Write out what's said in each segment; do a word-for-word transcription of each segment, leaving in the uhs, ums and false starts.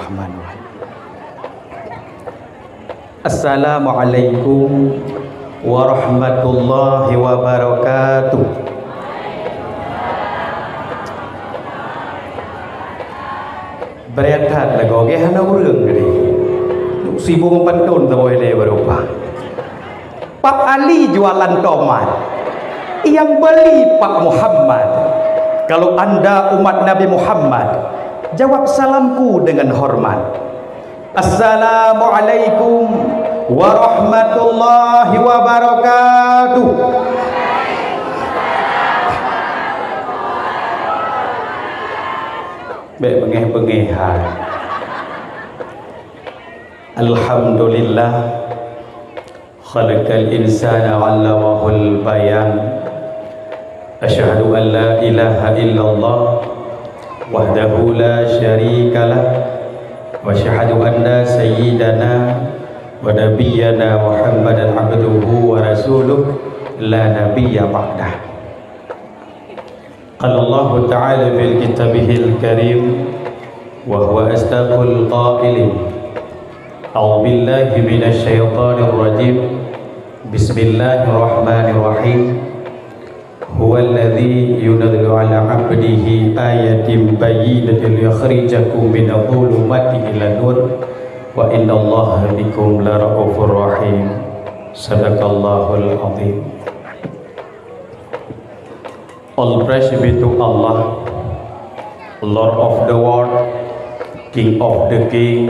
Bismillahirrahmanirrahim. Assalamualaikum warahmatullahi wabarakatuh. Beureukat lagoe geh hana ureuëng tadi. Sibong pantôn saboh ilée beurubah. Pak Ali jualan tomat, yang beli Pak Muhammad. Kalau anda umat Nabi Muhammad, jawab salamku dengan hormat. Assalamualaikum warahmatullahi wabarakatuh. Bék beungéh-beungéh hai. Alhamdulillah. Khalaqal insana 'allamahul bayan. Asyhadu an la ilaha illallah wahdahu la syarikalah, wa asyhadu anna sayyidana wa nabiyyana Muhammadan abduhu wa rasuluh, la nabiyya ba'dah. Qala Allahu ta'ala fil kitabihil karim, wa huwa asdaqul qailin. A'udzu billahi minasy syaithanir rajim. Bismillahirrahmanirrahim. Huwallazi yunazzilu 'ala 'abdihi ayatin bayyinatin liyukhrijakum minadh dhulumati ilan nur, wa innallaha bikum laraufur rahim. Sadaqallahul azim. All praise be to Allah, Lord of the world, King of the king,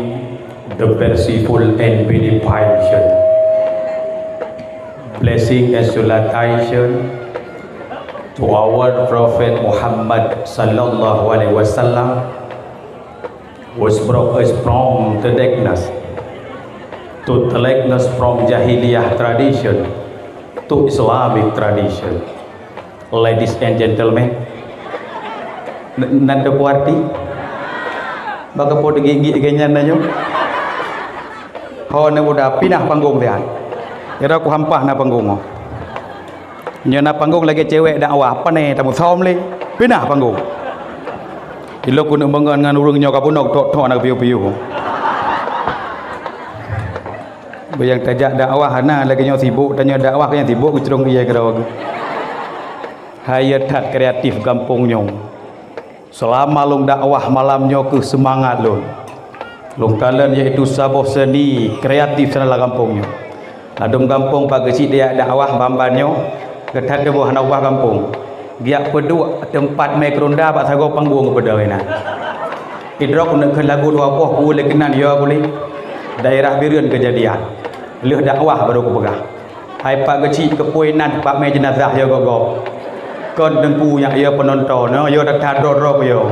the merciful and beneficent. Blessing and salutation to our Prophet Muhammad sallallahu alaihi wasallam, which brought us from the darkness to the darkness, from jahiliyah tradition to Islamic tradition. Ladies and gentlemen, n-, nan teupeue arti? Bak keupeue teugigik gobnyan tanyoe? Ho neubuda pinah panggong siat. Kira ku hampah na panggong nyoe. Nyoe na panggong lagée cewek dakwah, pane tamusöm lé. Pinah panggong. Ilok keuneuk meungon ngon ureuëng nyoe ka punok tok-tok na piôh-piôh. Beu nyang tajak dakwah hana lagée nyoe sibok, tanyoe dakwah nyang sibok geucrong ié keudroe. Hayeue that kreatif gampông nyoe. Seulama lôn dakwah malam nyoe keuh seumangat lôn. Lôn kalon yaitu saboh seuni kreatif sana lam gampông nyoe. Ladôm gampông Pak Geuchik tajak dakwah ban-ban nyoe, geuthat teuboh hana ubah gampông. Geujak peuduek teumpat mé keuronda bak sagoe panggong geupeudong inan. Idrok neukheun lagu dua boh ku lé keunan yo guli. Daerah Bireuen keujadian. Lheueh dakwah barô kupeugah. Hai Pak Geuchik, keupeue nan bak mé jeunazah yo gob-gob? Kon teungku nyak yo peunonton, yo that-that droe-droe yo.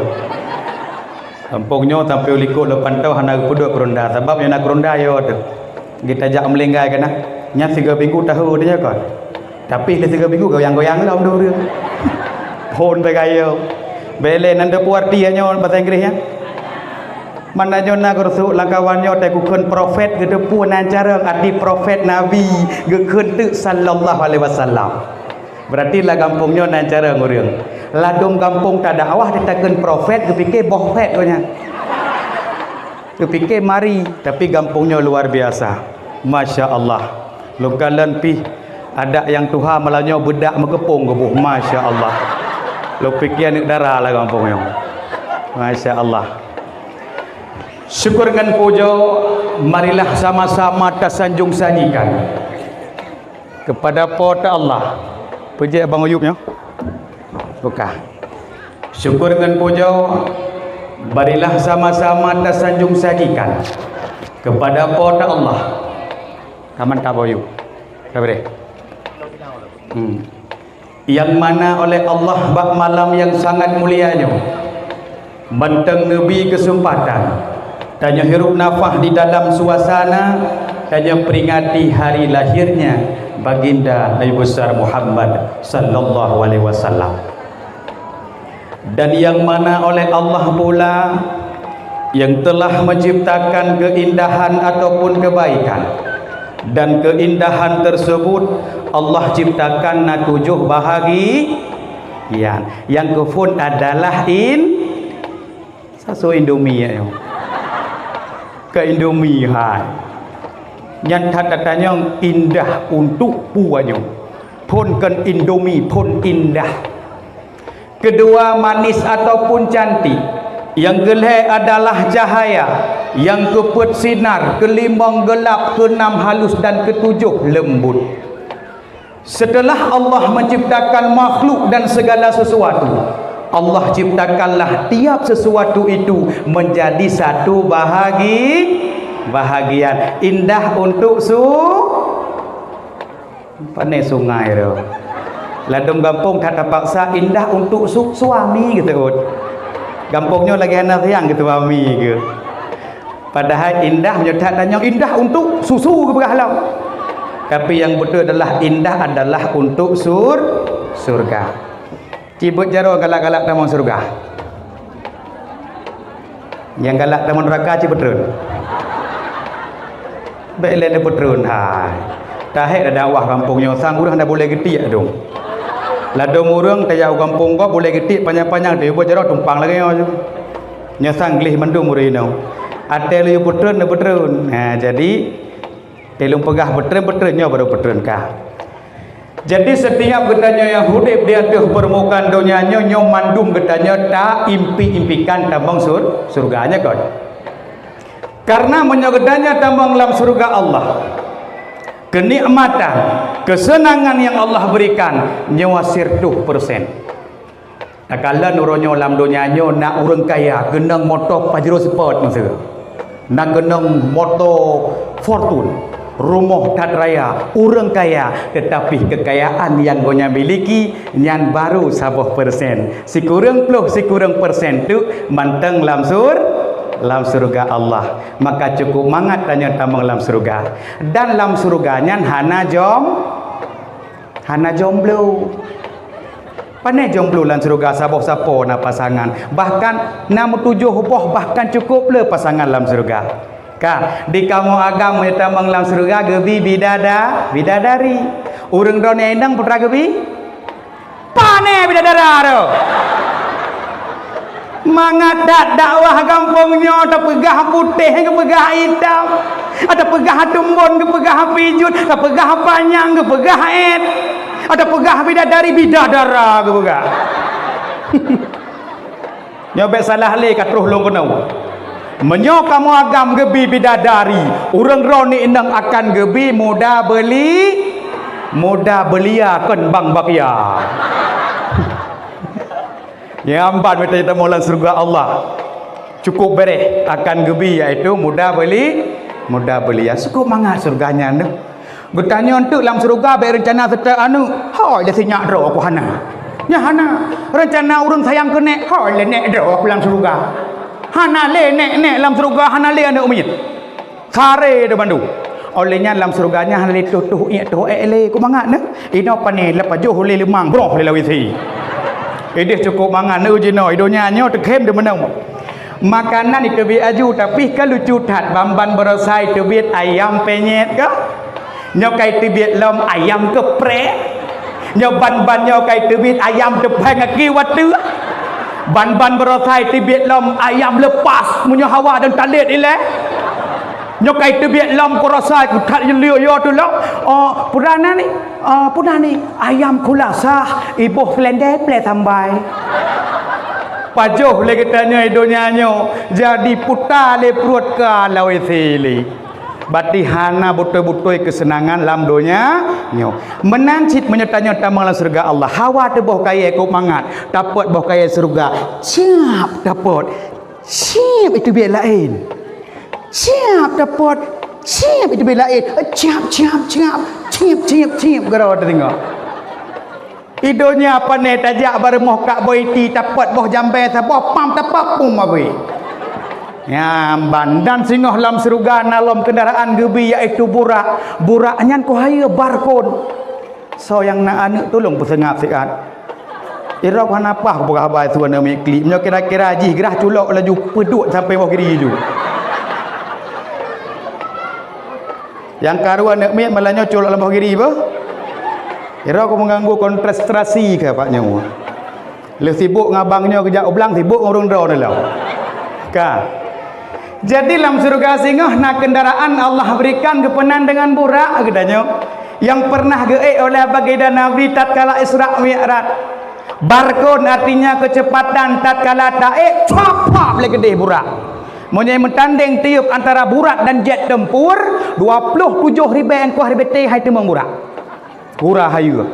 Gampông nyoe sampoe likot lôn pantau hana geupeuduek keuronda, sabab nyang na keuronda yo teuh. Geutajak meulinggai keunan. Nyan sigoe minggu tahu teuh nyoe kon. Tapi lé sigoe minggu goyang-goyang lom dua ureuëng. Phon tagayo. Bèk lé nan teupeue arti nyoe bahasa Inggris nyan. Mana nyoe na geurusuh lam kawan nyoe teuh geukheun profet, geuteupeue nan carông arti profet nabi, geukheun teuk sallallahu alaihi wasallam. Berarti lam gampông nyoe nan carông ureuëng. Ladôm gampông tadakwah teuh takheun profet, geupike boh fet gobnyan. Geupike mari, tapi gampông nyoe luar biasa. Masya Allah. Lôn kalon pih adak nyang tuha malam nyoe beudak meukeupông geuboh. Masya Allah. Lôn pike aneuk dara lam gampông nyoe. Masya Allah. Syukur ngon pujoe, marilah sama-sama tasanjong sajikan kepada Po teu Allah. Peujeuet Abang Ayub nyoe. Buka. Syukur ngon pujoe, marilah sama-sama tasanjong sajikan kepada Po teu Allah. Kaman ka Abang Ayub. Ka beureh. Hmm. Nyang mana oleh Allah bak malam nyang sangat mulia nyoe, mantong neubi keuseumpatan tanyoe hirup nafah di dalam suasana tanyoe peringati hari lahirnya Baginda Nabi Besar Muhammad sallallahu alaihi wasallam. Dan nyang mana oleh Allah pula nyang telah menciptakan keindahan ataupun kebaikan, dan keindahan tersebut Allah ciptakan na tujoh bahagian. Nyang keuphon adalah in-, sasoe Indomie ya. Keu Indomie hai. Nyan that tatanyong indah untuk peue nyoe. Phon kon Indomie, phon indah. Keudua manis ataupun cantik. Nyang keulhèe adalah cahaya, nyang keupeuet sinar, keulimong geulap, keunam halus dan keutujoh leumbut. Setelah Allah menciptakan makhluk dan segala sesuatu, Allah ciptakanlah tiap sesuatu itu menjadi satu bahagi-, bahagian indah untuk su-, pane sungai tu. Ladôm gampông that tapaksa indah untuk su-, suami geuteuôt. Gampông nyoe lagèe hana sayang keu suami geuh. Padahai indah meunyoe that tanyong indah untuk susu geupeugah lom. Tapi nyang beutôi adalah indah adalah untuk sur-, surga. Ci beuet jaroe galak-galak tamong surga. Nyang galak tamong neuraka ci peutreun. Bèk lé neupeutreun hai. Tahèk dah dakwah gampông nyoe sang ureueng hana boleh geutiek dong. Ladôm ureueng tajak u gampông gob boleh geutiek panyang-panyang teuh beuet jaroe tumpang lagèe nyoe. Nyoe sang gleh mandum ureueng inong. Até laju peutreun, neupeutreun. Ha, jadi, teuh lôn peugah peutreun-peutreun nyoe barô peutreun kah. Jadi, setiap geutanyoe nyang udép di ateueh peurmukaan donya nyoe, nyoe mandum geutanyoe taimpi-impikan tamong sur-, surga nyoe kon. Karena meunyoe geutanyoe tamong lam surga Allah, keunikmatan, keuseunangan nyang Allah beurikan nyoe siratoh persen. Takalon uroe nyoe lam donya nyoe na ureueng kaya keunong moto Pajero Sport masa. Na keunong moto Fortuner, rumoh that raya, ureueng kaya, teutapi keukayaan nyang gobnyan miliki nyan barô saboh persen. Sikureueng ploh sikureueng persen teuk mantong lam sur-, lam syeuruga Allah. Maka cukup mangat tanyoe tamong lam syeuruga. Dan lam syeuruga nyan hana jom-, hana jomblo. Pane jomblo lam syeuruga saboh sapo na pasangan. Bahkan na meutujoh boh, bahkan cukup le pasangan lam syeuruga. Ka, di kamoe agam meunyoe tamong lam syeuruga geubi bidada-, bidadari. Ureueng droeneuh inong peue teuma geubi? Pane bidadara tu? Mangat that dakwah gampông nyoe tapeugah putéh geupeugah itam, atapeugah tumbon geupeugah pijot, tapeugah panyang geupeugah ét, atapeugah bidadari bidadara geupeugah. Nyoe bèk salah lé ka troh lôn keunoe. Meunyoe kamoe agam geubi bidadari, ureueng droeneuh inong akan geubi muda beuli-, muda beulia kon bang bakia. Nyan ban mita tamong lam syeuruga Allah. Cukup bereh akan geubi, yaitu muda beuli-, muda beulia. Cukup mangat syeuruga nyan tu. Geutanyoe teuk lam syeuruga bèk reuncana seutôt aneuk. Hai, dah sinyak droe ku hana. Nyan hana. Reuncana ureueng sayang keu nèk. Hai, lé nèk droe ku lam syeuruga. Hana lé nèk-nèk lam syeuruga, hana lé aneuk miet. Sare deh bandum. Óh lheueh nyan lam syeuruga nyan hana lé toh-toh iek toh ék lé. Ku mangat nyoe. Inoe pane leupah joh lé leumang broh lé lam W C. Ideh cukup mangat nyoe jinoe, i donya nyoe teukhem deumeunoe. Makanan iteubiet aju, tapi ka lucu that, ban-ban baroesa iteubiet ayam penyet ka. Nyoe ka iteubiet lom ayam geupreh. Nyoe ban-ban nyoe ka iteubiet ayam teupeng aki watèe. Ban-ban baroesa iteubiet lom ayam leupas, meunyoe hawa dan talét ilèe. Nyoe ka iteubiet lom baroesa that liek yo tu lom. Oh, peue na ni? Ah, peue na ni? Ayam kulasah, iboh selendé plé sambai. Pajoh lé geutanyoe i donya nyoe, jadi puta lé pruet ka lam W C lé. Berarti hana beutôi-beutôi keuseunangan lam donya nyoe. Meunan cit meunyoe tanyoe tamong lam syeuruga Allah, hawa teuh boh kayèe keu mangat, tapot boh kayèe syeuruga, siap tapot. Siap iteubiet laén. Siap tapot. Siap iteubiet laén. Siap, siap, siap. Siap, siap, siap. Gara teudeungoe. I donya pane tajak bak rumoh kak boh iti tapot boh jambèe saboh pam tapot pum abéh. Nyan ban dan singoh lam syeuruga na lom keundaraan geubi yaitu burak. Burak nyan keuhai barkon. Soe nyang na aneuk tulông peuseungab siat. Irok hana paih kupeugah haba su aneuk miet klik. Meunyoe kira-kira jih grah culok laju peuduek sampoe boh giri ju. Nyang karu aneuk miet malah nyoe culok lam boh giri beuh. Irok ku meuganggu konsentrasi keu pak nyoe. Lheueh sibok ngon abang nyoe geujak u blang sibok ngon ureueng droeneuh lom. Ka. Jadi lam syurga singoh na kendaraan Allah berikan geupeunan dengan burak geutanyoe. Yang pernah geuék oleh baginda Nabi tatkala Isra Mi'raj. Barkon artinya kecepatan tatkala taék, cop-cop lé keudeh burak. Meunyoe meutandeng tiup antara burak dan jet tempur, dua puluh tujoh ribée engkoh ribée hai teumong burak. Kura hayeue.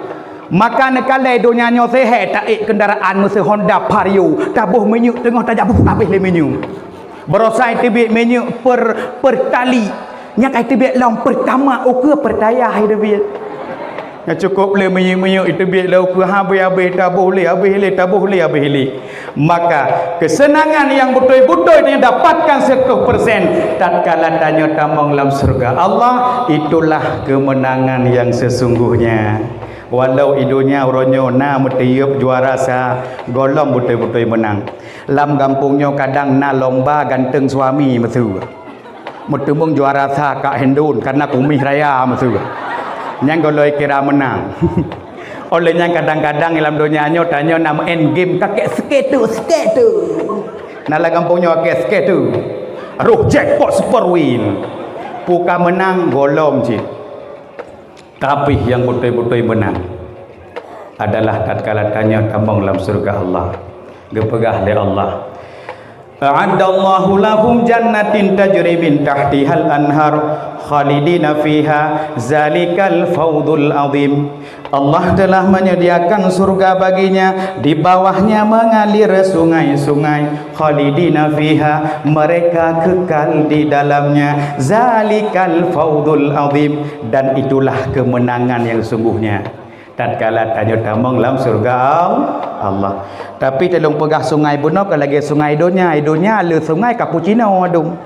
Maka neukalai donya nyoe seuhé taék kendaraan meuseu Honda Vario, taboh minyeuk teungoh tajak buh habéh lé minyeuk. Barosa iteubiet minyeuk per, per tali. Nyak iteubiet lom pertama ukeue pertaya hai teubiet. Nya cukup lé minyeuk-minyeuk iteubiet lé ukeue habéh-habéh taboh lé, habéh lé, taboh lé, habéh lé. Maka, kesenangan yang beutôi-beutôi tanyoe dapatkan seratus persen tatkala tanyoe tamong lam syurga Allah, itulah kemenangan yang sesungguhnya. Walau i donya uroe nyoe na meutiyueb juara sa, gohlom beutôi-beutôi meunang. Lam gampông nyoe kadang na lomba ganteng suami meusu. Meuteumeung juara sa Kak Hindun karena kumis raya meusu. Nyang gohlom kira meunang. Oleh nyan kadang-kadang lam donya nyoe tanyoe na meu'en game kakek sketu, sketu. Na lam gampông nyoe kakek sketu. Roh jackpot super win. Puka meunang gohlom cit. Tapi nyang beutôi-beutôi meunang adalah tatkala tanyoe tamong lam syurga Allah. Geupeugah lé Allah, "A'addallahu lahum jannatin tajri min tahtihal anhar khalidina fiha zalikal fawzul azim." Allah telah menyediakan surga baginya, di bawahnya mengalir sungai-sungai, khalidina fiha, mereka kekal di dalamnya, zalikal fawzul azim, dan itulah kemenangan yang sungguhnya. Tatkala tanyoe tamong lam syurga Allah. Tapi teuh lôn peugah sungai bunoe ka lagée sungai donya, donya le sungai cappuccino adong.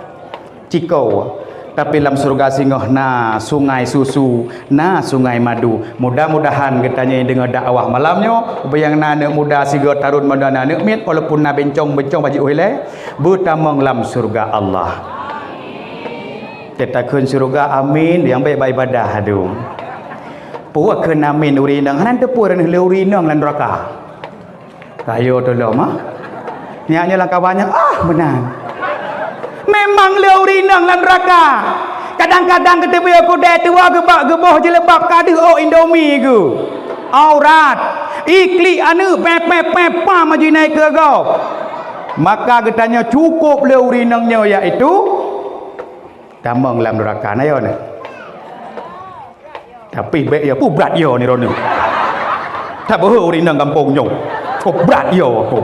Ciko. Tapi lam syurga singoh na sungai susu, na sungai madu. Mudah-mudahan geutanyoe deungoe dakwah malam nyoe, ubé nyang na aneuk muda sigoe tarun mada na aneuk miet, walaupun na bencong-bencong bajik ueh lé, beutamong lam syurga Allah. Teutakheun syurga, amin, nyang bék bak ibadah adu. Peue kheun amin ureueng inong, hana teupeu ureueng inong lam neraka. Kayo tolom, ah. Nyak nyoe lam kawan nyoe, ah, meunan. Memang le ureueng inong lam neraka. Kadang-kadang keuteubiet kudée tuwoe geubak geuboh jilbab ka deuh ôk Indomie geuh. Aurat. Iklik aneuk pepeh pepah maju inai keu gob. Maka geutanyoe cukup le ureueng inong nyoe, yaitu tamong lam neraka na yo na. Tapi bék ya, peue brat ya ni droeneuh. Tabeuhe ureueng inong gampông nyoe. Peue brat ya aku.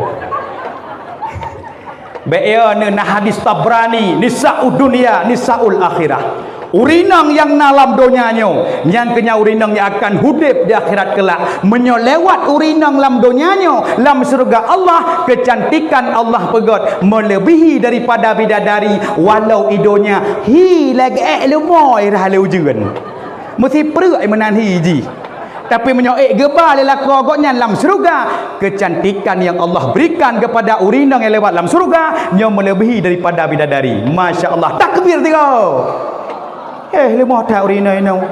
Bék ya ni na hadis Tabrani, nisa'ud dunya, nisa'ul akhirah. Ureueng inong nyang na lam donya nyoe, nyan keuh nyan ureueng inong nyang akan udeb di akhirat keulak. Meunyoe lewat ureueng inong lam donya nyoe, lam syeuruga Allah, keucantikan Allah peugét meuleubèhi daripada bidadari, walau i donya hi lagèe leumo rhah lé ujeuen. Meusipreuk meunan hi jih. Tapi meunyoe ék geuba lé lakoe gobnyan lam syeuruga, keucantikan nyang Allah berikan keupada ureueng inong nyang lewat lam syeuruga nyoe meuleubèhi daripada bidadari. Masya Allah, takbir tiga. Eh, leumoh that ureueng inong-inong.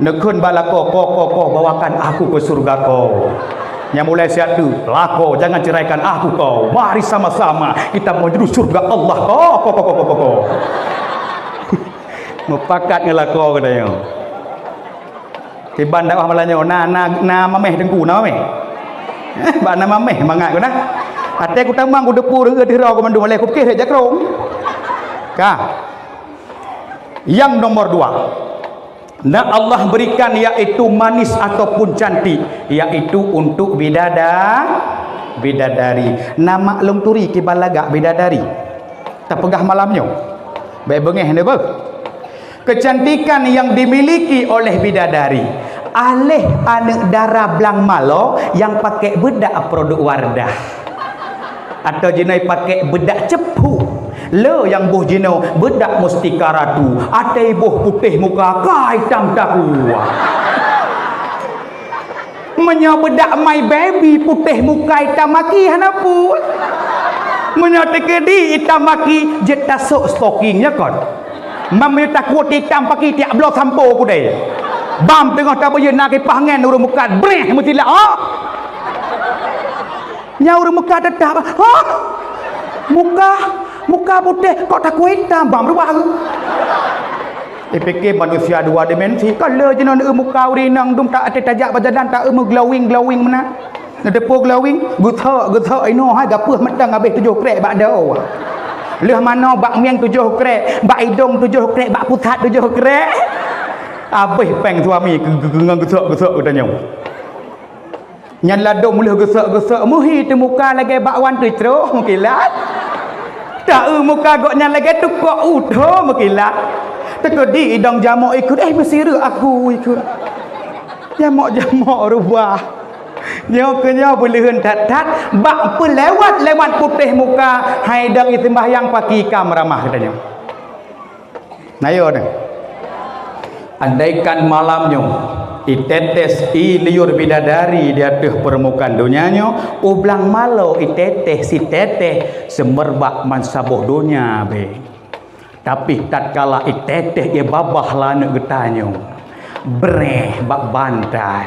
Neukheun bak lakoe, "Ko, ko, ko, bawakan aku ke surga ko." Nyang mulai siat tu, "Lakoe, jangan ceraikan aku ko. Mari sama-sama kita menuju surga Allah ko, ko, ko, ko, ko, ko, ko." Meupakat ngon lakoe geutanyoe. Kiban dakwah malam nyoe, na, na, na mameh teungku, na mameh. Eh, bak na mameh mangat ku na. Até ku tamong ku deupeu ureueng eu teuh droe ku mandum, aléh ku piké rhek jakrong. Ka. Yang nomor dua. Nak Allah berikan yaitu manis ataupun cantik, yaitu untuk bidada-, bidadari. Na mak lôn turi kiban lagak bidadari. Tapeugah malam nyoe. Bék beungéh neuh beuh. Kecantikan yang dimiliki oleh bidadari. Aléh aneuk dara blang malo nyang pakai beudak produk Wardah. Atau jinoe pakai beudak cepu. Le nyang boh jinoe beudak mustika ratu. Até boh putéh muka ka itam takuah. Meunyoe beudak My Baby putéh muka itam maki hana peue. Meunyoe teukeudi itam maki, jeuet tasok stoking nyan kon. Meunyoe takot itam maki tiak bloe sampo kudée. Bam teungoh tabeuyeuen na kipah ngen ureueng mukat, breh meusilak, oh! Nyan ureueng mukat teutap, hah? Muka Muka putéh kok takue itam, bang berubah ke? Dipike manusia dua dimensi, ka le jinoe muka ureueng inong dum ta até tajak bajadan ta eu meuglowing-glowing meunan. Neuteupeue glowing, geusok-geusok inoe hai gapeuh meutang habéh tujoh krek bak doe. Lheueh manoe bak mieng tujoh krek, bak idong tujoh krek, bak pusat tujoh krek. Habéh péng suami keu-, keu-, keu-, ngon geusok-geusok geutanyoe. Nyan ladôm lheueh geusok-geusok meuhi teumuka lagèe bakwan teucroh meukilat. Ta eu muka gobnyan lagèe tukok udo meukilat. Teukeudi idong jamok ikheun, eh, meusireuk aku ikheun. Jamok-jamok rubah. Nyoe keu nyoe beuleuheun that-that bak peulewat-lewat putéh muka hai idong iseumbahyang paki ikam ramah geutanyoe. Na yo deh. Andaikan malam nyoe itetes ie liur bidadari di ateueh peurmukaan donya nyoe, ublang malo itetes sitetes seumerbak mansaboh donya beh. Tapi tatkala itetes ie babah laneuk geutanyoe, breh bak bantai,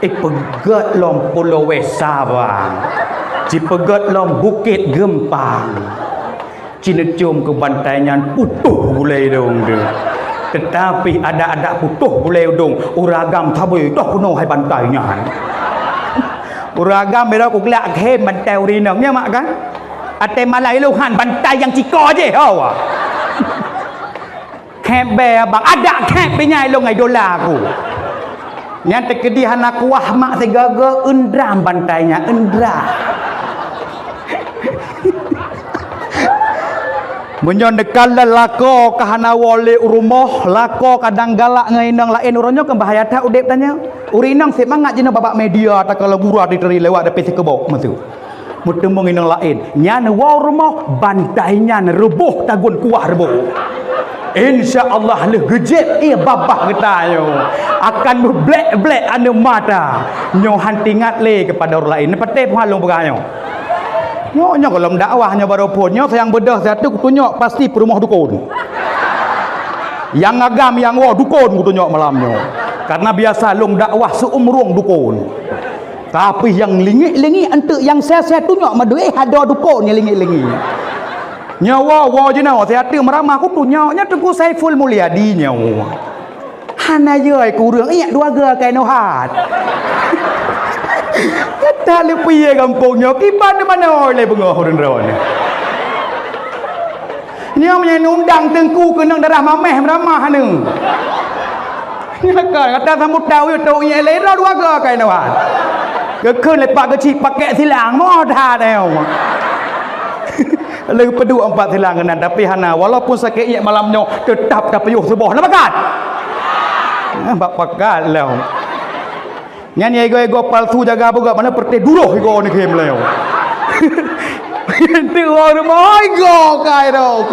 ipeugét lom Pulo Wes Sabang, jipeugét lom Bukét Geumpang. Cineucom keu bantai nyan putôh gulèe idong teuh. Teutapi adak-adak putôh gulèe idong, ureueng agam sabe toh keunoe hai bantai nyan. Ureueng agam beda kuglak khem bantai ureueng inong, nyan mak kan? Até malah ilong han bantai nyang ciko jih, hawa. Khép bèe abang, adak khép bèe nyan ilong idola aku. Nyan teukeudi hana kuah mak sigaga eundram bantai nyan, eundram. Meunyoe neukalon lakoe ka hana woe lé u rumoh, lakoe kadang galak ngon inong laén, uroe nyoe kan bahaya that udép tanyoe. Ureueng inong seumangat jinoe babak media takalon gura diteri lewat dapé sikeubok meusu. Meuteumé inong laén, nyan woe u rumoh bantai nyan reuboh tagun kuah reuboh. Insya Allah lheueh geujép ie babah geutanyoe akan meublek-blek aneuk mata. Nyoe han teuingat lé keupada ureueng laén. Neupatéh peue lôn peugah nyoe. Nyoe, nyoe gohlom dakwah nyoe baroe phon. Nyoe sayang beudoh siatu kutunyok pasti peurumoh dukon. Nyang agam nyang woe dukon kutunyok malam nyoe. Karena biasa lôn dakwah seuumrueng dukon. Tapi nyang lingik-lingik eunteuk nyang sè-sè tunyok meudeuh, eh, adoe dukon nyang lingik-lingik. Nyoe woe, woe jinoe, siatu meuramah kutunyok, nyoe Teungku Saiful Mulyadi nyoe. Hana yoi kureueng iek dua ga kai nohat. Kata leupie gampông nyoe kiban di manoe lé beungoh ureueng droeneuh. Nyoe meunyoe undang teungku keunong darah mameh meuramah neu. Nyoe kan kata sambut tahu tu iek lé dua ga kai nohat. Geukheun lepak geucik pakai silang moh that nyoe. Leuh peuduek empat silang keunan, tapi hana. Walaupun sakét iek malam nyoe, teutap tapiôh suboh. Na pakat? Ah, bak pakat lom. Nyan nyang igoe-igoe palsu jaga beugöt mana peureuteh duroh igoe ni khem leo. Teuh rumoh igoe kai rok.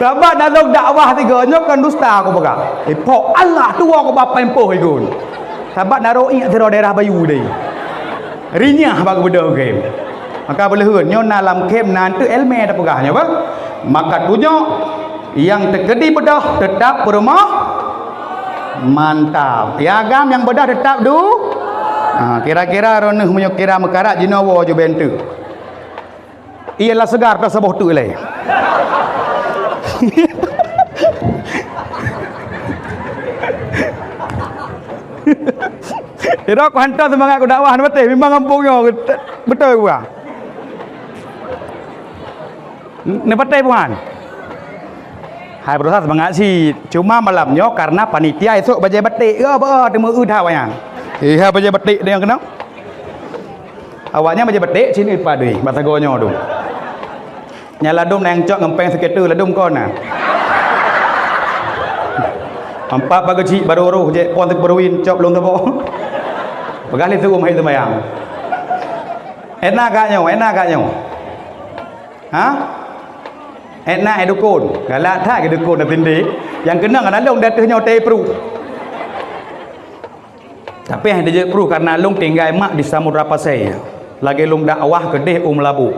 Sabat na lôn dakwah tiga nyoe kan dusta aku peugah. Ipok Allah tuwoe ku bapa impoh igun. Sabat na roh iek sidroe daerah Bayu deh. Rinyah bak geubeudôh khem. Maka beuleuheuen nyoe na lam khem na eunteuk ilmè tapeugah nyoe bah. Maka tunyok nyang teukeudi beudôh teutap peurumoh mantap. Nyang agam nyang beudôh teutap du. Ha, kira-kira droeneuh meunyoe kira meukarat jinoe woe ju bèe eunteuk. Iyalah seugar dah saboh teuk ilèe. Ira ku hantom seumangat ku dakwah neupatéh, memang gampông nyoe beutôi buah. Neupatéh buhan. Hai berusaha seumangat cit. Cuma malam nyoe karena panitia esok bajèe batik. Ya, ba, teuma eu that wayang. Iya bajèe batik dia kena. Awaknyan bajèe batik sini padui, bak sagoe nyoe tu. Nyan ladôm na nyang cok ngon péng seketu ladôm kon na. Empat pagi cik baru roh jek pon teuk beruin cok lôn teubo. Peugah lé tuum hai teumayang. Ena gak nyoe, ena gak nyoe. Ha? Ena eh dukun. Galak that ke dukun dah tindih. Yang kena ngana lôn dah teuh nyoe tei pruh. Tapi hana jeuet pruh karena lôn tinggai mak di Samudra Pasai. Lagèe lôn dakwah keudeh u Meulaboh.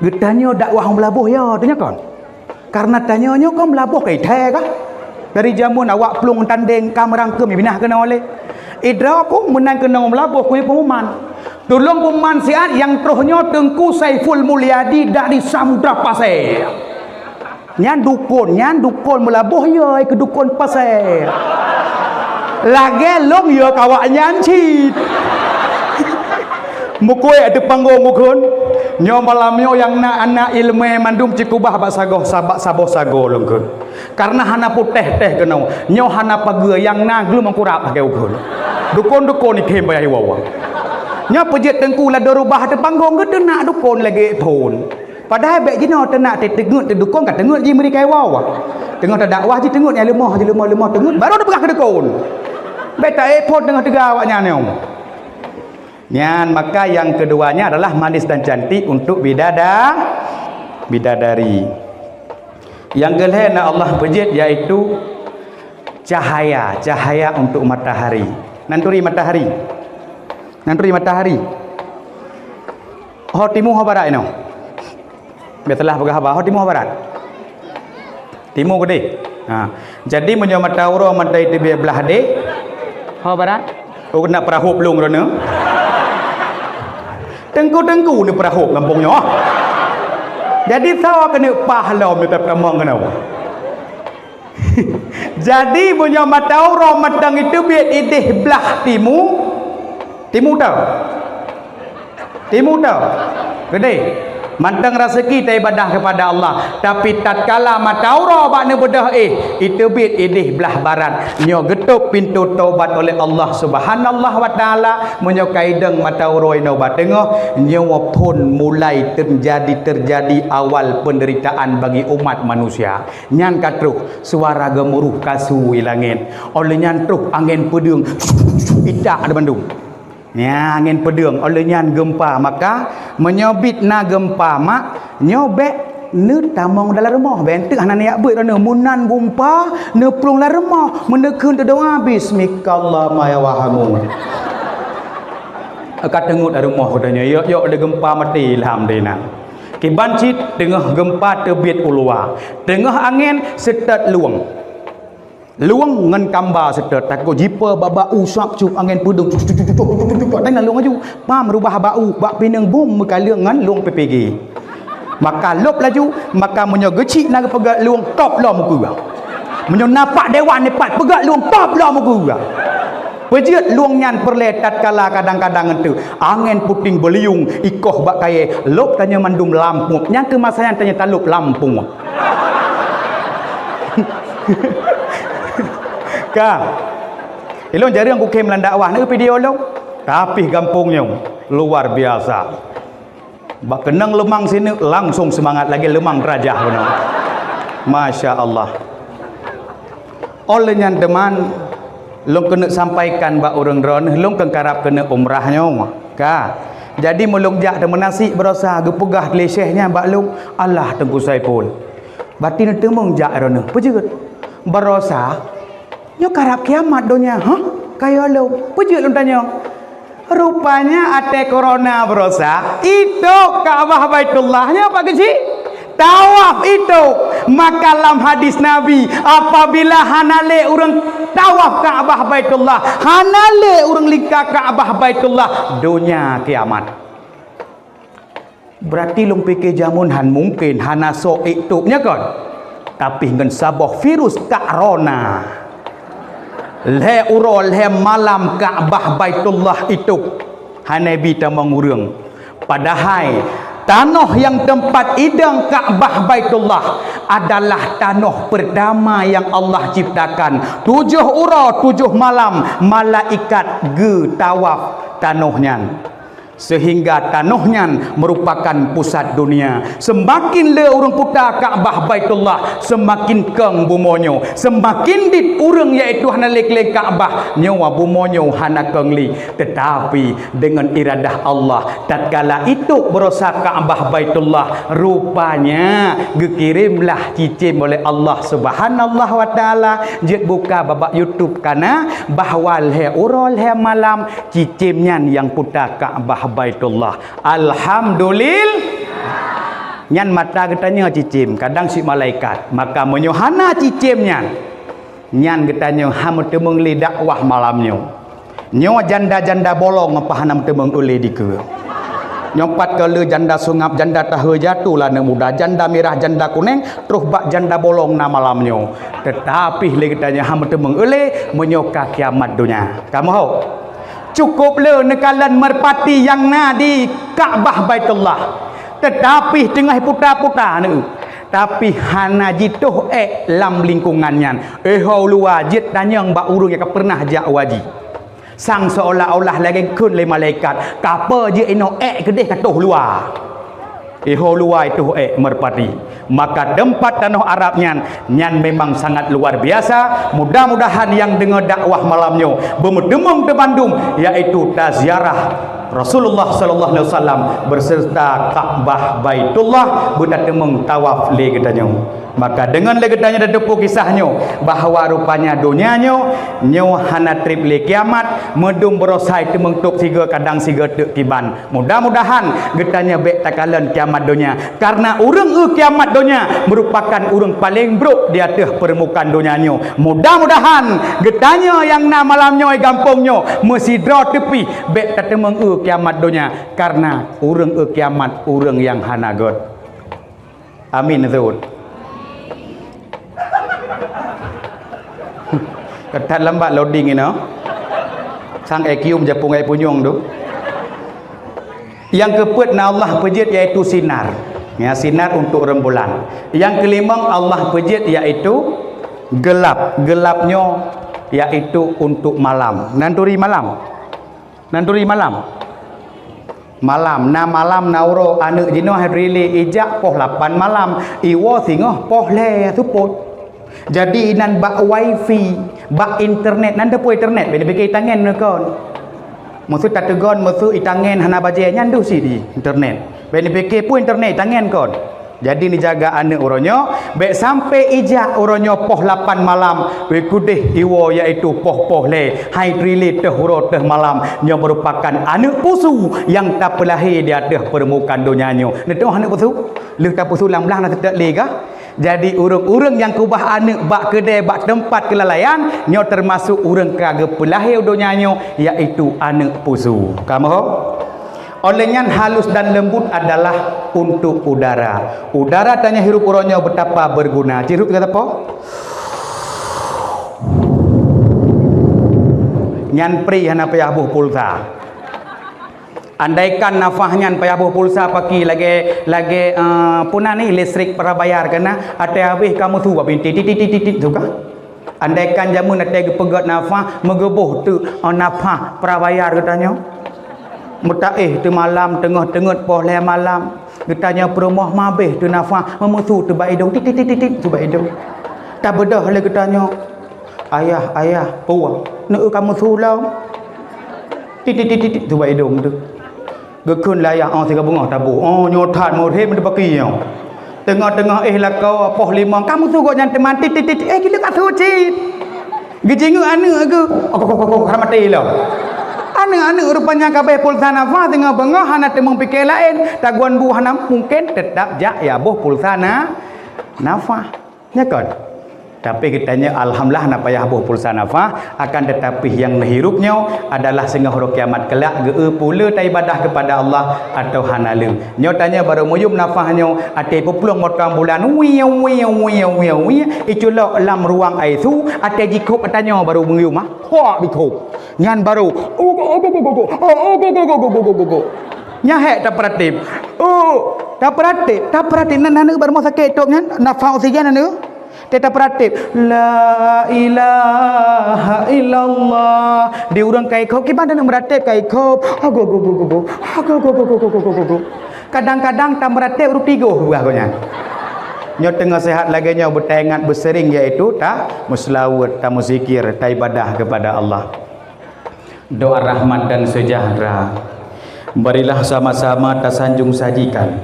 Geutanyoe dakwah u Meulaboh ya, tanya kon. Karena tanyoe nyoe kan Meulaboh kai thèe kah? Dari jameun awak plueng tandeng ka meurangkeum binah keunoe lé. Idroe ku meunan keunoe u Meulaboh ku pengumuman. Tulông pengumuman siat nyang troh nyoe Teungku Saiful Mulyadi dari Samudra Pasai. Nyan dukon, nyan dukon meulaboh yö keu dukon pasé. Lagèe lôn yö keu awaknyan cit. Meukuék di panggong bukon. Nyoe malam nyoe nyang na aneuk ileumèe mandum cikubah bak sagoe, sabak saboh sagoe lôn kheun. Karena hana putéh-téh keunoe. Nyoe hana pageue nyang na glum meukurab lagèe ukeue. Dukon-dukon ikhem baya iwoe-woe. Nyoe peujeuet teungku ladôm rubah teuh panggong geuteunak dukon lagèe phon. Padahai bèk jinoe teunak teuteungeut teudukon ka teungeut jih meuri ka iwoe-woe. Teungoh tadakwah jih teungeut nyang leumoh jih leumoh-leumoh teungeut baru teupeugah keu dukon. Bèk taék phon teungoh teuga awaknyan nyoe. Nyan maka nyang keudua nya adalah manis dan cantik untuk bidada, bidadari. Nyang keulhèe na Allah peujeuet yaitu cahaya, cahaya untuk matahari. Nan turi matahari. Nan turi matahari. Ho timu ho barat inoe. Biasalah peugah haba, ho timu ho barat. Timu keudéh. Ha. Jadi meunyoe mata uroe mata iteubiet blah déh, ho barat. Oh keuneuk peurahop lôn droeneuh. Teungku-teungku ni peurahop gampông nyoe. Jadi sawa keuneuk pah lom ni tamong keunoe. Jadi meunyoe mata uroe mantong iteubiet idéh blah timu, timu teu. Timu teu. Keudéh. Mantong raseuki taibadah kepada Allah. Tapi tatkala mata uroe bak neubeudôh éh, iteubiet idéh blah barat. Nyoe geutôb pintoe taubat oleh Allah Subhanallahi wa Ta'ala. Meunyoe ka idong mata uroe inoe bak teungoh, nyoe phon mulai teujadi-teujadi awal peunderitaan bagi umat manusia. Nyan ka troh suara geumuruh kasu i langét. Óh lheueh nyan troh angén peudeueng itak di bandum. Nyan angén peudeueng, óh lheueh nyan geumpa. Maka meunyoe bit na geumpa mak, nyoe bèk neutamong dalam rumoh. Bèk eunteuk hana neujak beuet droeneuh. Meunan geumpa, neuplueng lam rumoh. Meuneukeuen teudoa, "Bismikallahumma ya wahamu." Ka teungeut lam rumoh geutanyoe, yok-yok lé geumpa maté, alhamdulillah. Kiban cit teungoh geumpa teubiet u luwa. Teungoh angén seutôt lueng. Lueng ngon kamba seutôt, takot jipo bak bak u sab cup angén peudeueng, cup, cup, cup, tanyoe lueng laju. Pam rubah bak u, bak pineung bom meukaleueng ngon lueng P P G. Maka lôb laju, maka meunyoe geuchik na geupeugah lueng, top lom ukeue. Meunyoe na pak dewan ipat peugah lueng, top lom ukeue. Peujeuet lueng nyan peureulèe tatkala kadang-kadang eunteuk angén puting beuliung ikoh bak kayèe, lôb tanyoe mandum lampôh. Nyan keuh masa nyan tanyoe talôb lampôh. Ka. Ilôn jareueng kukhem lam dakwah, na video lôn. Tapi gampông nyoe luar biasa. Bak keunong leumang sineuk langsung seumangat lagèe leumang teurajah keunoe. Masya Allah. Óh lheueh nyan teuma lôn keuneuk sampaikan bak ureueng droeneuh, lôn keu karab keuneuk umrah nyoe ka. Jadi meulôn jak teumeunasik baroesa geupeugah lé syèh nyan bak lôn, "Alah Teungku Saiful, bati neuteumeung jak droeneuh." Peujeuet. Baroesa nyoe karab kiamat donya, ha? Kayô lôn. Peujeuet lôn tanyong. Rupanya até corona baroesa, itôp Ka'bah Baitullah nyoe pak geuchik. Tawaf itôp. Maka lam hadis Nabi, apabila hana lé ureueng tawaf Ka'bah Baitullah, hana lé ureueng lingka Ka'bah Baitullah, donya kiamat. Beurati lôn pike jameun han mungken hana soe ék tôp, nya kon? Tapi ngon saboh virus corona. Lhèe uroe lhèe malam Ka'bah Baitullah itôp. Hana bi tamong ureueng. Padahai tanoh nyang teumpat idong Ka'bah Baitullah adalah tanoh peurtama nyang Allah ciptakan. Tujoh uroe, tujoh malam malaikat geutawaf tanoh nyan. Sehingga tanoh nyan meurupakan pusat dunia. Seumaken le ureueng kuta Ka'bah Baitullah, seumaken kong bumoe nyoe. Seumaken dit ureueng, yaitu hana lé keuléng Ka'bah, nyoe bumoe nyoe hana kong lé. Teutapi deungon iradah Allah, tatkala itôp baroesa Ka'bah Baitullah, rupanya geukiremlah cicém oleh Allah Subhanallahi wa Ta'ala. Jeuet buka babak YouTube kana bahwa lhèe uroe lhèe malam cicém nyan nyang puta Ka'bah Baitullah. Alhamdulillah. Nyan mata geutanyoe cicém, kadang cit malaikat. Maka meunyoe hana cicém nyan, nyan geutanyoe hana meuteumeung lé dakwah malam nyoe. Nyoe janda-janda bolong apa hana meuteumeung ulèe dikeue. Nyoe pat keu le janda sungab, janda tahe jatuh lah aneuk muda, janda mirah, janda kuneng, troh bak janda bolong na malam nyoe. Teutapi lé geutanyoe hana meuteumong eulée meunyoe ka kiamat donya. Kamoe ho. Cukup le neukalon meurpati nyang na di Ka'bah Baitullah. Teutapi teungoh puta-puta aneuk. Tapi hana jitoh ék lam lingkungan nyan. Iho luwa jeuet tanyong bak ureuëng nyang ka peureunah jak haji. Sang seolah-olah lagée kheun lé malaikat, "Kapo jeuet inoe ék keudeh ka toh luwa?" Iho luwa itoh ék meurpati. Maka teumpat tanoh Arab nyan, nyan memang sangat luar biasa. Mudah-mudahan nyang deungoe dakwah malam nyoe beumeuteumong teubandum, yaitu taziarah Rasulullah sallallahu alaihi wasallam beserta Ka'bah Baitullah, beutateumong tawaf lé geutanyoe. Maka deungon lé geutanyoe tateupeue kisah nyoe, bahwa rupanya donya nyoe, nyoe hana treb lé kiamat, meudum baroe sai teumeung tôb sigoe kadang sigoe teuk kiban. Mudah-mudahan geutanyoe bék takalon kiamat donya, karena ureuëng eu kiamat donya meurupakan ureuëng paleng brok di ateueh peurmukaan donya nyoe. Mudah-mudahan geutanyoe nyang na malam nyoe gampông nyoe meusidroe teupih bék tateumeung eu kiamat donya, karena ureuëng eu kiamat ureuëng nyang hana gét. Amin, Zud. Ketat lambat loading inoe. Sang E Q meujapung ai punyueng tu. Nyang keupeuet na Allah peujeuet yaitu sinar. Ya, sinar untuk rembulan. Nyang keulimong Allah peujeuet yaitu gelap. Gelap nyoe yaitu untuk malam. Nan turi malam. Nan turi malam. Malam, na malam na uroe aneuk jinoe hai Prilly ijak poh lapan malam, iwoe singoh poh lhée seupôt. Jadi inan bak wifi, bak internet, nan teupeue internet, bèk neupike itangen kon. Meuseu tateugon, meuseu itangen hana bajée nyan deuh sit di internet. Bèk neupike peue internet itangen kon. Jadi neujaga aneuk uroe nyoe, bèk sampai ijak uroe nyoe poh lapan malam, wéh keudeh iwoe yaitu poh-poh lhée, hai Prilly teuh uroe teuh malam. Nyoe meurupakan aneuk pusu nyang tapeulahé di ateueh peurmukaan donya nyoe. Neutu'oh aneuk pusu? Lheueh tapusu lam blang na teutek lé kah? Jadi ureuëng-ureuëng nyang keubah aneuk bak keudée bak teumpat keulalaian, nyoe teumasok ureuëng ka geupeulahé u donya nyoe, yaitu aneuk pusu. Kamoe ho? Oleh nyan halus dan lembut adalah untuk udara. Udara tanyoe hirup uroe nyoe betapa berguna. Cit hirup kata po? Nyan pri hana payah boh pulsa. Andaikan nafah nyan payah boh pulsa paki lagée, lagée, eh, puna ni listrik prabayar kena, até habéh kamoe su babinti titit titit titit suka. Andaikan jameun até geupeugét nafah, meugeuboh teuk, oh, nafah prabayar geutanyoe. Meutaéh teumalam, teungoh teungeut poh lhée malam, geutanyoe peurumoh mabéh teu nafah, meumeusu teuba idong, titit titit titit teuba idong. Tabeudôh lé geutanyoe, "Ayah, ayah, puwoe, neueu kamoe su lom." Titit titit titit teuba idong teuh. Geukheun lé ayah, oh, siga beungoh taboh. Oh, nyoe that murit meudebaki nyoe. Teungoh-teungoh éh lakoe poh limong, kamoe su gobnyan teuma titit titit, eh, gila ka su cit. Geujingeuk aneuk geuh, oh, kok, kok, kok, kok, hana maté lom. Aneuk-aneuk rupanya ka abéh pulsa nafah teungoh beungoh hana teumeung pike laén, taguan bu hana mungken, teutap jak ya boh pulsa na, nafah. Nya kon? Tapi geutanyoe alhamdulillah na payah boh pulsa nafah, akan tetapi nyang neuhirup nyoe adalah singoh uroe kiamat kelak geu-eu peue le taibadah kepada Allah atau hana le. Nyoe tanyoe barô meuyum nafah nyoe, até peuplueng motong bulan, wiu, wiu, wiu, wiu, wiu, iculok lam ruang I C U, até jikhôb tanyoe barô meuyum ah. Hok jikhôb. Nyan barô. Nyan hék tapeuratéb. Oh, tapeuratéb, tapeuratéb nan aneuk bak rumoh sakét tôb nyan, nafah oksigen aneuk. Teuka peuratéb, "La ilaha illallah." Di ureuëng ka ikhôb, kiban aneuk meuratéb ka ikhôb. Ago, go, go, go, go. Ago, go, go, go. Kadang-kadang tameuratéb roti goh buah gobnyan. Nyoe teungoh sehat lagée nyoe beutaingat beuseuring yaitu tameuseulaweuet, tameusikir, taibadah kepada Allah. Doa rahmat dan sejahtera. Marilah sama-sama tasanjung sajikan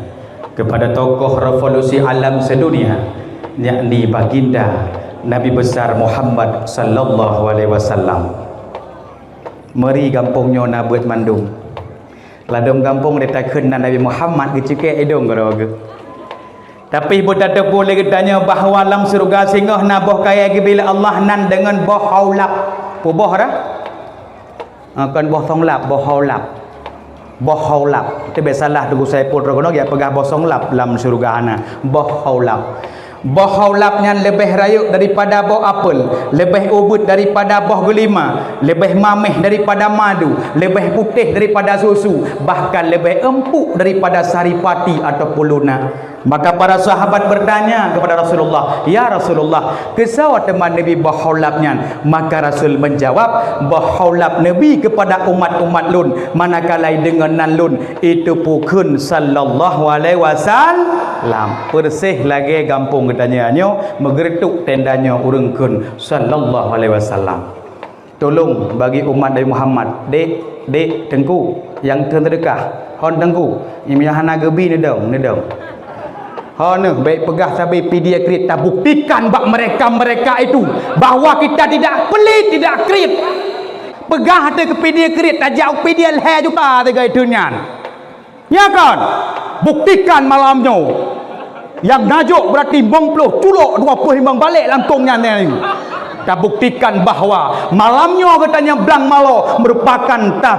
kepada tokoh revolusi alam sedunia, yakni Baginda Nabi Besar Muhammad sallallahu alaihi wasallam. Meri gampông nyoe na beuet mandum. Ladôm gampông dita kheun nan Nabi Muhammad geucukée idong keudroe geuh. Tapi beutateupeue lé geutanyoe bahwa lam syeuruga singoh na boh kayée geubri lé Allah nan deungon boh haulab. Peue boh dah? Ah, kon boh songlab, boh haulab. Boh haulab. Teubiet salah Teungku Saipul Trogono, geujak peugah boh songlab lam syeuruga hana. Boh haulab. Boh haulab nyan leubeh rayeuk daripada boh apel, leubeh ubit daripada boh geulima, leubeh maméh daripada madu, leubeh putéh daripada susu, bahkan leubeh empuk daripada saripati ataupun luna. Maka para sahabat bertanya kepada Rasulullah, "Ya Rasulullah, keusoe teuma Nabi boh haulab nyan?" Maka Rasul menjawab, "Boh haulab Nabi kepada umat-umat lôn, manakala deungon nan lôn, itu pukheun sallallahu alaihi wasallam." Persis lagée gampông geutanyoe nyoe, meugeureutuk tenda nyoe ureuëng kheun sallallahu alaihi wasallam. Tolong bagi umat Nabi Muhammad, dek, dek, teungku, nyang kheun seudeukah, hon teungku, nyang hana geubi neudong, neudong. Hon neuh, bék peugah sabe pidie kriet, tabuktikan bak mereka-mereka itu bahwa kita tidak pelit, tidak kriet. Peugah teuh keu pidie kriet, tajak u pidie lhée juta teuga itu nyan. Nya kan? Buktikan malam nyoe. Nyang najok berarti limong ploh, culok dua ploh limong balek lantong nyan nyan. Tabuktikan bahwa malam nyoe geutanyoe blang malo merupakan ta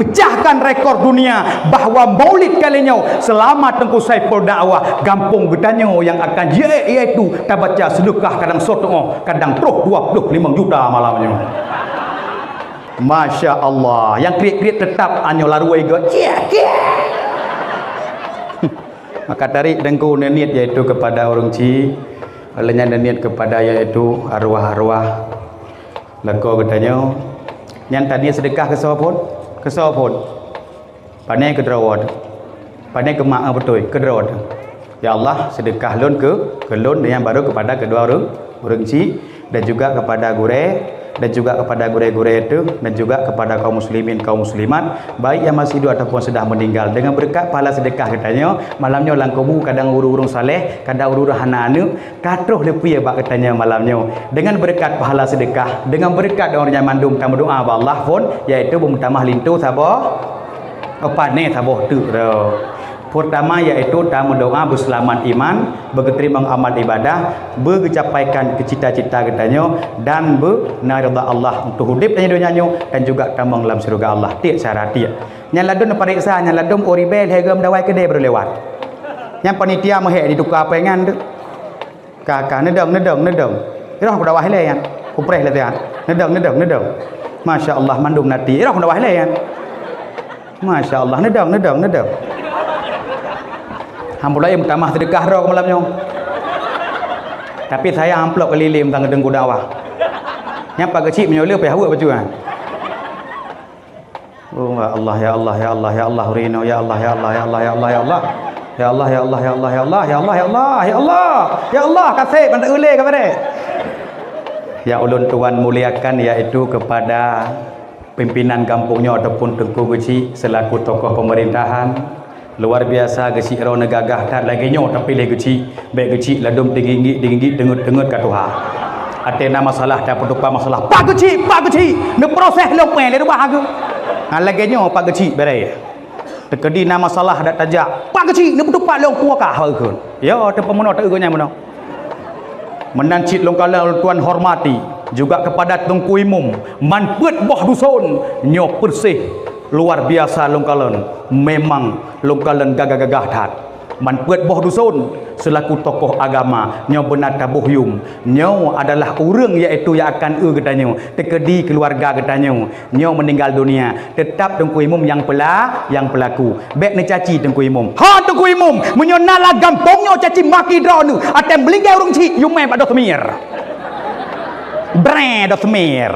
pecahkan rekor dunia bahwa maulid kali nyoe selama Teungku Saiful dakwah gampông geutanyoe nyang akan jiék, yaitu tabaca seudeukah kadang soe teungoh, kadang troh dua ploh limong juta malam nyoe. Masya Allah, nyang kriet-kriet teutap anyoe laruai geuh. Ciek, ciek. Maka tarik teungku neuniet yaitu kepada ureuëng chik, lheueh nyan neuniet kepada yaitu arwah-arwah lakoe geutanyoe. Nyan taniet seudeukah keusoe phon? Keusoe phon? Pane keudroe teuh. Pane keumak beutôi keudroe teuh. Ya Allah, seudeukah lôn keu, keu lôn dan nyang barô kepada keudua ureuëng, ureuëng chik, dan juga kepada gurée, dan juga kepada gurée-gurée teuh, dan juga kepada kaum muslimin, kaum muslimat, baik nyang masih hidup ataupun sudah meninggal. Dengan beureukat pahala seudeukah geutanyoe, malam nyoe lam kubu kadang ureuëng-ureuëng saleh, kadang ureuëng-ureuëng hana aneuëk, ka troh leupie bak geutanyoe malam nyoe. Dengan beureukat pahala seudeukah, dengan beureukat doa ureuëng nyan mandum tameudoa bak Allah phon, yaitu beumeutamah linto saboh, oh, pane saboh teuk droe. Peurtama yaitu tameudoa beuseulamat iman, beugeuteurima amal ibadah, beugeucapaikan keu cita-cita geutanyoe, dan beuna ridha Allah untuk udeb tanyoe donya nyoe dan juga tamong lam syeuruga Allah. Tiek cara tiek. Nyan ladôm neupareksa, nyan ladôm oh ribée lhée goe meudawai keudée baru lewat. Nyan panitia meuhek di tuka péngan tu. Ka, ka, neudong, neudong, neudong. Roh keu dawah ilée nyan. Kupreh lé tian. Neudong, neudong, neudong. Masya Allah, mandum nati. Roh keu dawah ilée nyan. Masya Allah, neudong, neudong, neudong. Alhamdulillah, meutamah seudeukah droe malam nyoe. Tapi sayang amplop keliling tang deungku dakwah. Nyang pak keuchik meunyoe le payah weuek bacut nyan. Oh, ya Allah, ya Allah, ya Allah, ya Allah, ureuëng inong, ya Allah, ya Allah, ya Allah, ya Allah, ya Allah. Ya Allah, ya Allah, ya Allah, ya Allah, ya Allah, ya Allah, ya Allah, ya Allah, kaseb, mantap ulée ka bareh. Ya ulôn tuan muliakan, yaitu kepada pimpinan gampông nyoe ataupun Teungku Geuchik selaku tokoh pemerintahan. Luar biasa Geuchik droe neugagah that lagée nyoe tapiléh Geuchik. Bék Geuchik ladôm tinggi-tinggi, tinggi teungeut-teungeut ka tuha. Até na masalah, tapeutupa masalah. Pak Geuchik, Pak Geuchik, neuproses lom péng lé rubah aku. Ngan lagée nyoe Pak Geuchik bereh. Teukeudi na masalah dak tajak. Pak Geuchik, neupeutupat lom kuah kah, ha, kheun. Ya, teupeu meunoe teuh geuh nyan meunoe. Meunan cit lôn kalon tuan hormati juga kepada Teungku Imum, man peuet boh duson nyoe persis luar biasa lôn kalon. Memang lôn kalon gagah-gagah that. Man peuet boh duson seulaku tokoh agama nyoe beuna taboh yum. Nyoe adalah ureuëng yaitu nyang akan eu geutanyoe, teukeudi keuluwarga geutanyoe nyoe meuninggal dunia. Teutap Teungku Imum nyang peula-, nyang peulaku. Bék neucaci Teungku Imum. Ha Teungku Imum, meunyoe na lam gampông nyoe caci maki droeneuh, até meulinggai ureuëng chik, yum mé bak doh seumir. Breh doh seumir.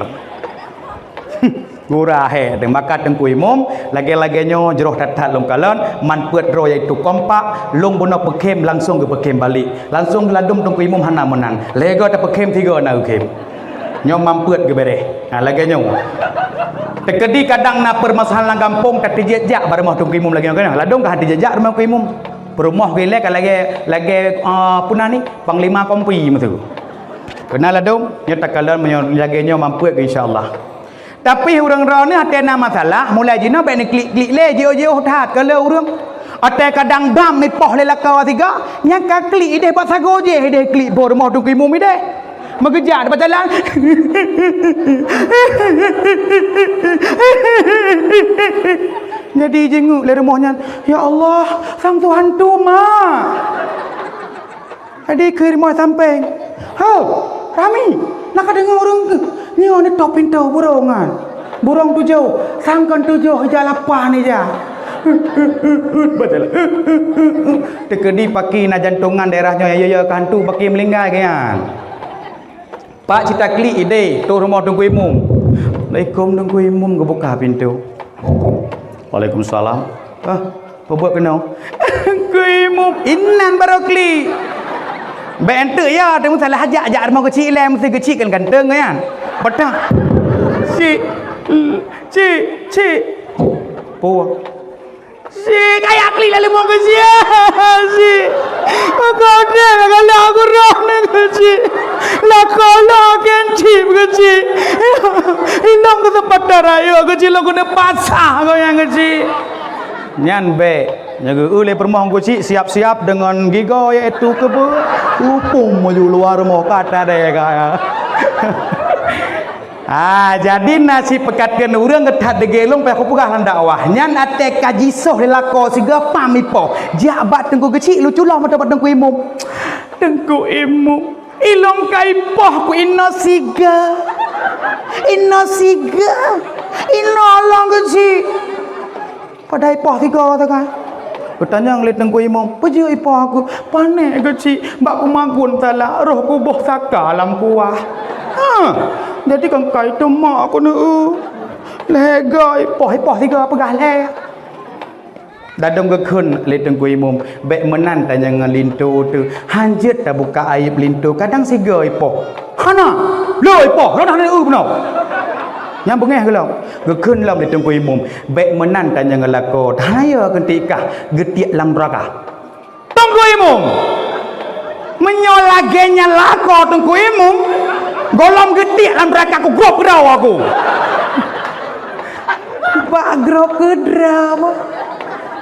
Gura hé, maka Teungku Imum, lagée-lagée nyoe jroh that-that lôn kalon, man peuet droe yaitu kompak, lôn bunoe peukhém langsong geupeukhem balek. Langsong geuladum Teungku Imum hana meunan. Lhée goe tapeukhem tiga na geukhém. Nyoe man peuet geubereh. Ha, lagée nyoe. Teukeudi kadang na peumasalahan lam gampông, tateujiet jak bak rumoh Teungku Imum lagée nyoe. Ladum ka tateujiet jak rumoh Teungku Imum. Peurumoh geuilée ka lagée, lagée, ah, peue nan ni, panglima kompi meusu. Keunan ladum, nyoe takalon meunyoe lagée nyoe man peuet insya Allah. Tapi ureuëng droeneuh até na masalah, mulai jinoe bék neuklik-klik lé, jiôh-jiôh that ka lheueh ureuëng. Até kadang bam mipoh lé lakoe siga, nyang ka klik ideh bak sagoe jéh ideh klik boh rumoh Teungku Imum ideh. Meugeujak di jalan. Jadi jinguk lé rumoh nyan, "Ya Allah, sang tu hantu, mak." Jadi keu rumoh sampéng, "Ho, Rami, na ka deungoe ureueng keu?" "Nyoe neutôp pintoe burông nyan. Burông tujoh, sang kon tujoh ija lapan ija." Teukeudi paki na jantongan daerah nyoe, ya, ya, ya, keu hantu paki meulinggai keu nyan. Pak cit taklik idéh, troh rumoh Teungku Imum. "Assalamualaikum, Teungku Imum," geubuka pintoe. "Waalaikumsalam." "Ah, peubuet keunoe?" "Teungku Imum, inan barô klik." "Bèk enteuk ya, teuma salah jak, jak rumoh keuchik ilèe, meusti keuchik kan ganteng nyan." Peugah, "Cik, cik, cik." Peue? "Cik, kaya klik lalu mau keuchik, cik. Maka udah galak gurah nang keuchik. Lakoe lo ken cik keuchik. Ilong kesempatan rayeuk keuchik lo keuneuk pasah kau nyang keuchik." Nyan bèk. Nyan geu lé peurumoh keuchik siap-siap deungon gigoe, yaitu keubeu. Upum maju luwa rumoh kata deh kaya. Ah, jadi na sipeukat kheun ureueng geuthat deungon lôn payah kupeugah lam dakwah. Nyan até ka jisoh lé lakoe sigoe pam ipoh. Jak bak teungku keuchik, lucu lom ateueh bak teungku imum. "Teungku imum, ilong ka ipoh ku inoe sigoe. Inoe sigoe. Inoe lôn keuchik." Padahai ipoh sigoe teuka. Geutanyong lé teungku imum, "Peue jeuet ipoh aku?" "Panéh keuchik, bak kumagun salah, roh kuboh saka lam kuah." "Ha, jadi kangkai teuma aku neu." Lhèe goe ipoh, ipoh sigoe peugah lhèe. Dadong geukheun lé teungku imum, "Bèk meunan tanyong ngon linto teuh. Hanjeuet tabuka aéb linto, kadang sigoe ipoh." "Hana, lhèe ipoh, roh na neu bunoe." Nyang beungèh geulom. Geukheun lom lé teungku imum, "Bèk meunan tanyong ngon lakoe, teuhana yo keuntikah geutiek lam neuraka." Teungku imum, meunyoe lagèe nyan lakoe teungku imum, gohlom geutiek lam neuraka, kugrob keudroe aku. Bak grob keudroe.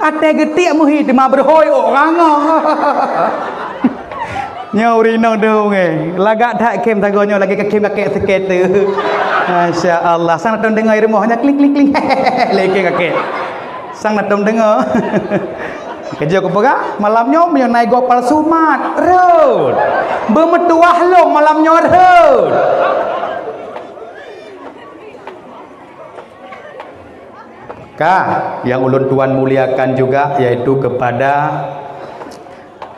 Até geutiek meuhi teuma beuhôi ôk rangoh. Nyoe ureueng inong deuh, eh. Lagak that khém sagoe nyoe lagèe ka khém kakek seukét teuh. Masya Allah. Sang na tom deungoe rumoh nyan kling, kling, kling. Lé khém kakek. Sang na tom deungoe. Keujeuet kupeugah, malam nyoe meunyoe na igoe palsu mat, rhot. Beumeutuwah lom malam nyoe, rhot. Ka, nyang ulôn tuan muliakan juga, yaitu kepada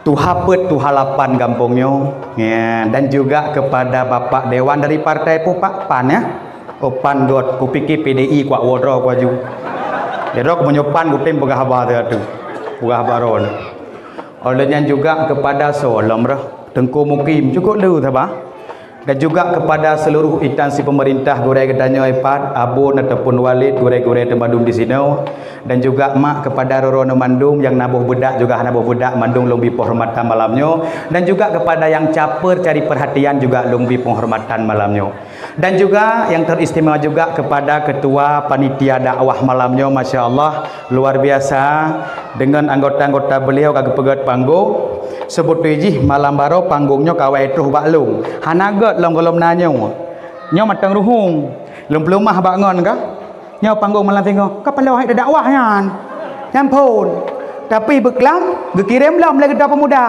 tuha peuet, tuha lapan gampông nyoe, ya, dan juga kepada Bapak Dewan dari partai pu-, Pak, PAN, ya. Oh, PAN dot, kupike P D I kuak woe droe ku aju. Jadi, meunyoe PAN kutem peugah haba teuh atu. Peugah haba droe. Oleh nyan juga kepada soe lom roh, Teungku Mukim, cukup lé saban. Dan juga kepada seluruh instansi pemerintah, gurèe geutanyoe pat, abon ataupun walid, gurèe-gurèe teuh mandum di sinoe, dan juga mak kepada droeneuh mandum nyang na boh beudak juga hana boh beudak mandum lôn bi penghormatan malam nyoe, dan juga kepada nyang caper cari perhatian juga lôn bi penghormatan malam nyoe. Dan juga nyang teristimewa juga kepada ketua panitia dakwah malam nyoe, masya Allah, luar biasa, dengan anggota-anggota beliau ka geupeugöt panggong. Seubeutôi jih malam baroe panggong nyoe ka awai troh bak lôn. Hana göt lom gohlom na nyoe. Nyoe mantong ruhueng. Lôn peuleumah bak ngon ka. Nyoe panggong malam singoh. Ka paloe hai dakwah nyan. Nyan phon. Tapi beuklam, geukirém lom lé geuda pemuda.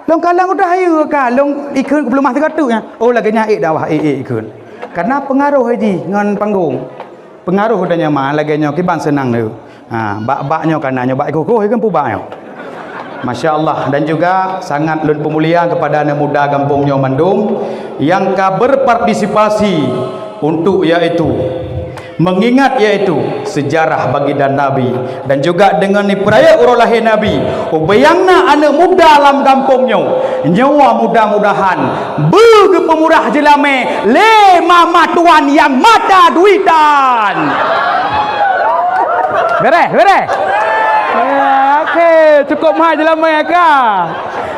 Lôn kalon udah hayeue ka, lôn ikheun peuleumah sigoe teuk nyan. Oh, lagèe nyan ék dakwah, ék, ék ikheun. Karena pengaruh jih ngon panggong. Pengaruh dan nyaman lagèe nyoe kiban seunang nyoe. Ha, bak-bak nyoe kana nyoe bak ikhoh-khoh ikheun peubak nyoe. Masya Allah, dan juga sangat lôn peumulia kepada aneuk muda gampông nyoe mandum nyang ka berpartisipasi untuk yaitu mengingat yaitu sejarah baginda Nabi dan juga dengan dipeuraya uroe lahé Nabi. Ubé nyang na aneuk muda lam gampông nyoe, nyoe mudah-mudahan beu geupeumurah jeulamé lé mama tuan nyang mata duitan. Bereh, bereh. Ya, okey, cukup mahai jeulamé ka.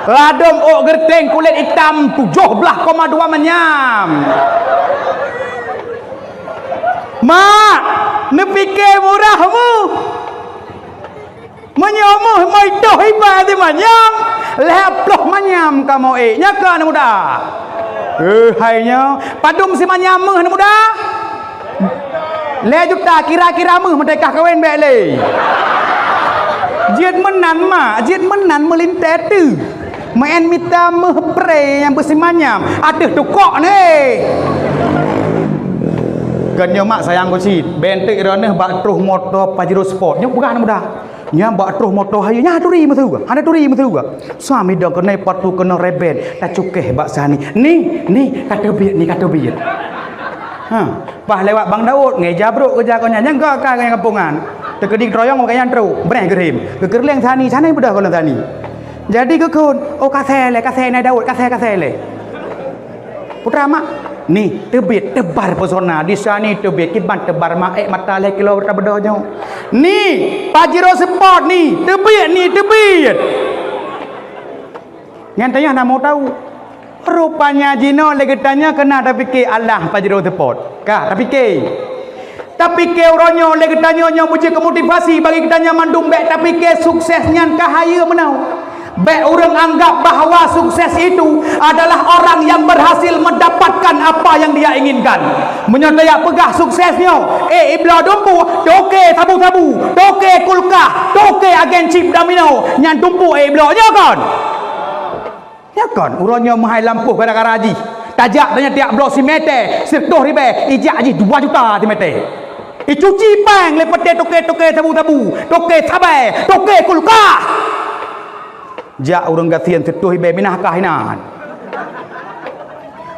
Ladôm ôk geureuteng kulét itam tujoh blaih koma dua manyam. Mak, neupike murah mu? Meunyoe meuh moitoh iba di manyam, lhèe ploh manyam kamoe ék, nyan ka aneuk muda. Eh, hai nyoe, padum simanyam meuh aneuk muda? Lhèe juta kira-kira meuh meuteukah kawén bèk lé. Jeuet meunan mak, jeuet meunan meulintèe teuh. Meu'en mita meuh pré nyang beusimanyam, ateueh tukok neh. Kon nyoe mak sayang ku cit, bèk enteuk droeneuh bak troh moto Pajero Sport. Nyoe peugah aneuk muda. Nyan bak troh moto hayeue, nyan turi meusigoe, hana turi meusigoe. Suami dong keunoe patu keunoe reben, tacukéh bak sani. Ni, ni, ka teubiet, ni ka teubiet. Ha, paih lewat Bang Daud, ngeja brok keuja keu nyan, nyan gak ka ngon kampongan. Teukeudi keuteuroyong bak nyan trok, breh geurim. Geukeureuléng sani, sani beudôh gohlom sani. Jadi geukheun, oh kasée lé, kasée nai Daud, kasée, kasée lé. Putra mak, ni teubiet teubar pesona, di sani teubiet kiban teubar maék mata lhèe kilo tabeudôh nyoe. Ni Pajero Sport ni teubiet, ni teubiet. Nyan teuh nyang na mau tahu. Rupanya jinoe lé geutanyoe keunan tapike alah Pajero Sport. Ka tapike. Tapike uroe nyoe lé geutanyoe nyoe beujeuet keu motivasi bagi geutanyoe mandum bèk tapike sukses nyan ka hayeue meunoe. Bèk ureueng anggap bahwa sukses itu adalah orang yang berhasil mendapatkan apa yang dia inginkan. Meunyoe tajak peugah sukses nyoe, eh, ibloe dumpeue, toke sabu-sabu, toke kulkah, toke agen chip domino, nyan dumpeue, eh, ibloe nyoe kon. Nyoe kon, uroe nyoe meuhai lampôh gara-gara jih. Tajak tanyoe tiak bloe simeté, siratoh ribèe, ijak jih dua juta simeté. Icuci péng lé peuté toke-toke sabu-sabu, toke sabai, toke kulkah. Jak ureueng gasien siratoh ribèe minah kah inan.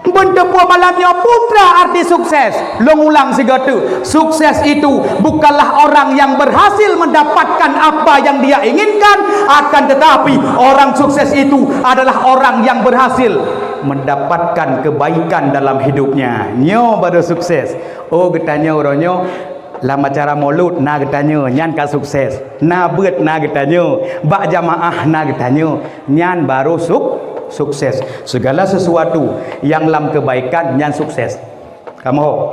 Beunteupue malam nyoe putra arti sukses. Lôn ulang sigoe teuk, sukses itu bukanlah orang yang berhasil mendapatkan apa yang dia inginkan, akan tetapi orang sukses itu adalah orang yang berhasil mendapatkan kebaikan dalam hidupnya. Nyoe baru sukses. Oh, geutanyoe uroe nyoe lam acara Maulud na geutanyoe, nyan ka sukses. Na beuet na geutanyoe, bak jamaah na geutanyoe, nyan baru suk-, sukses. Segala sesuatu yang lam kebaikan nyan sukses. Kamoe.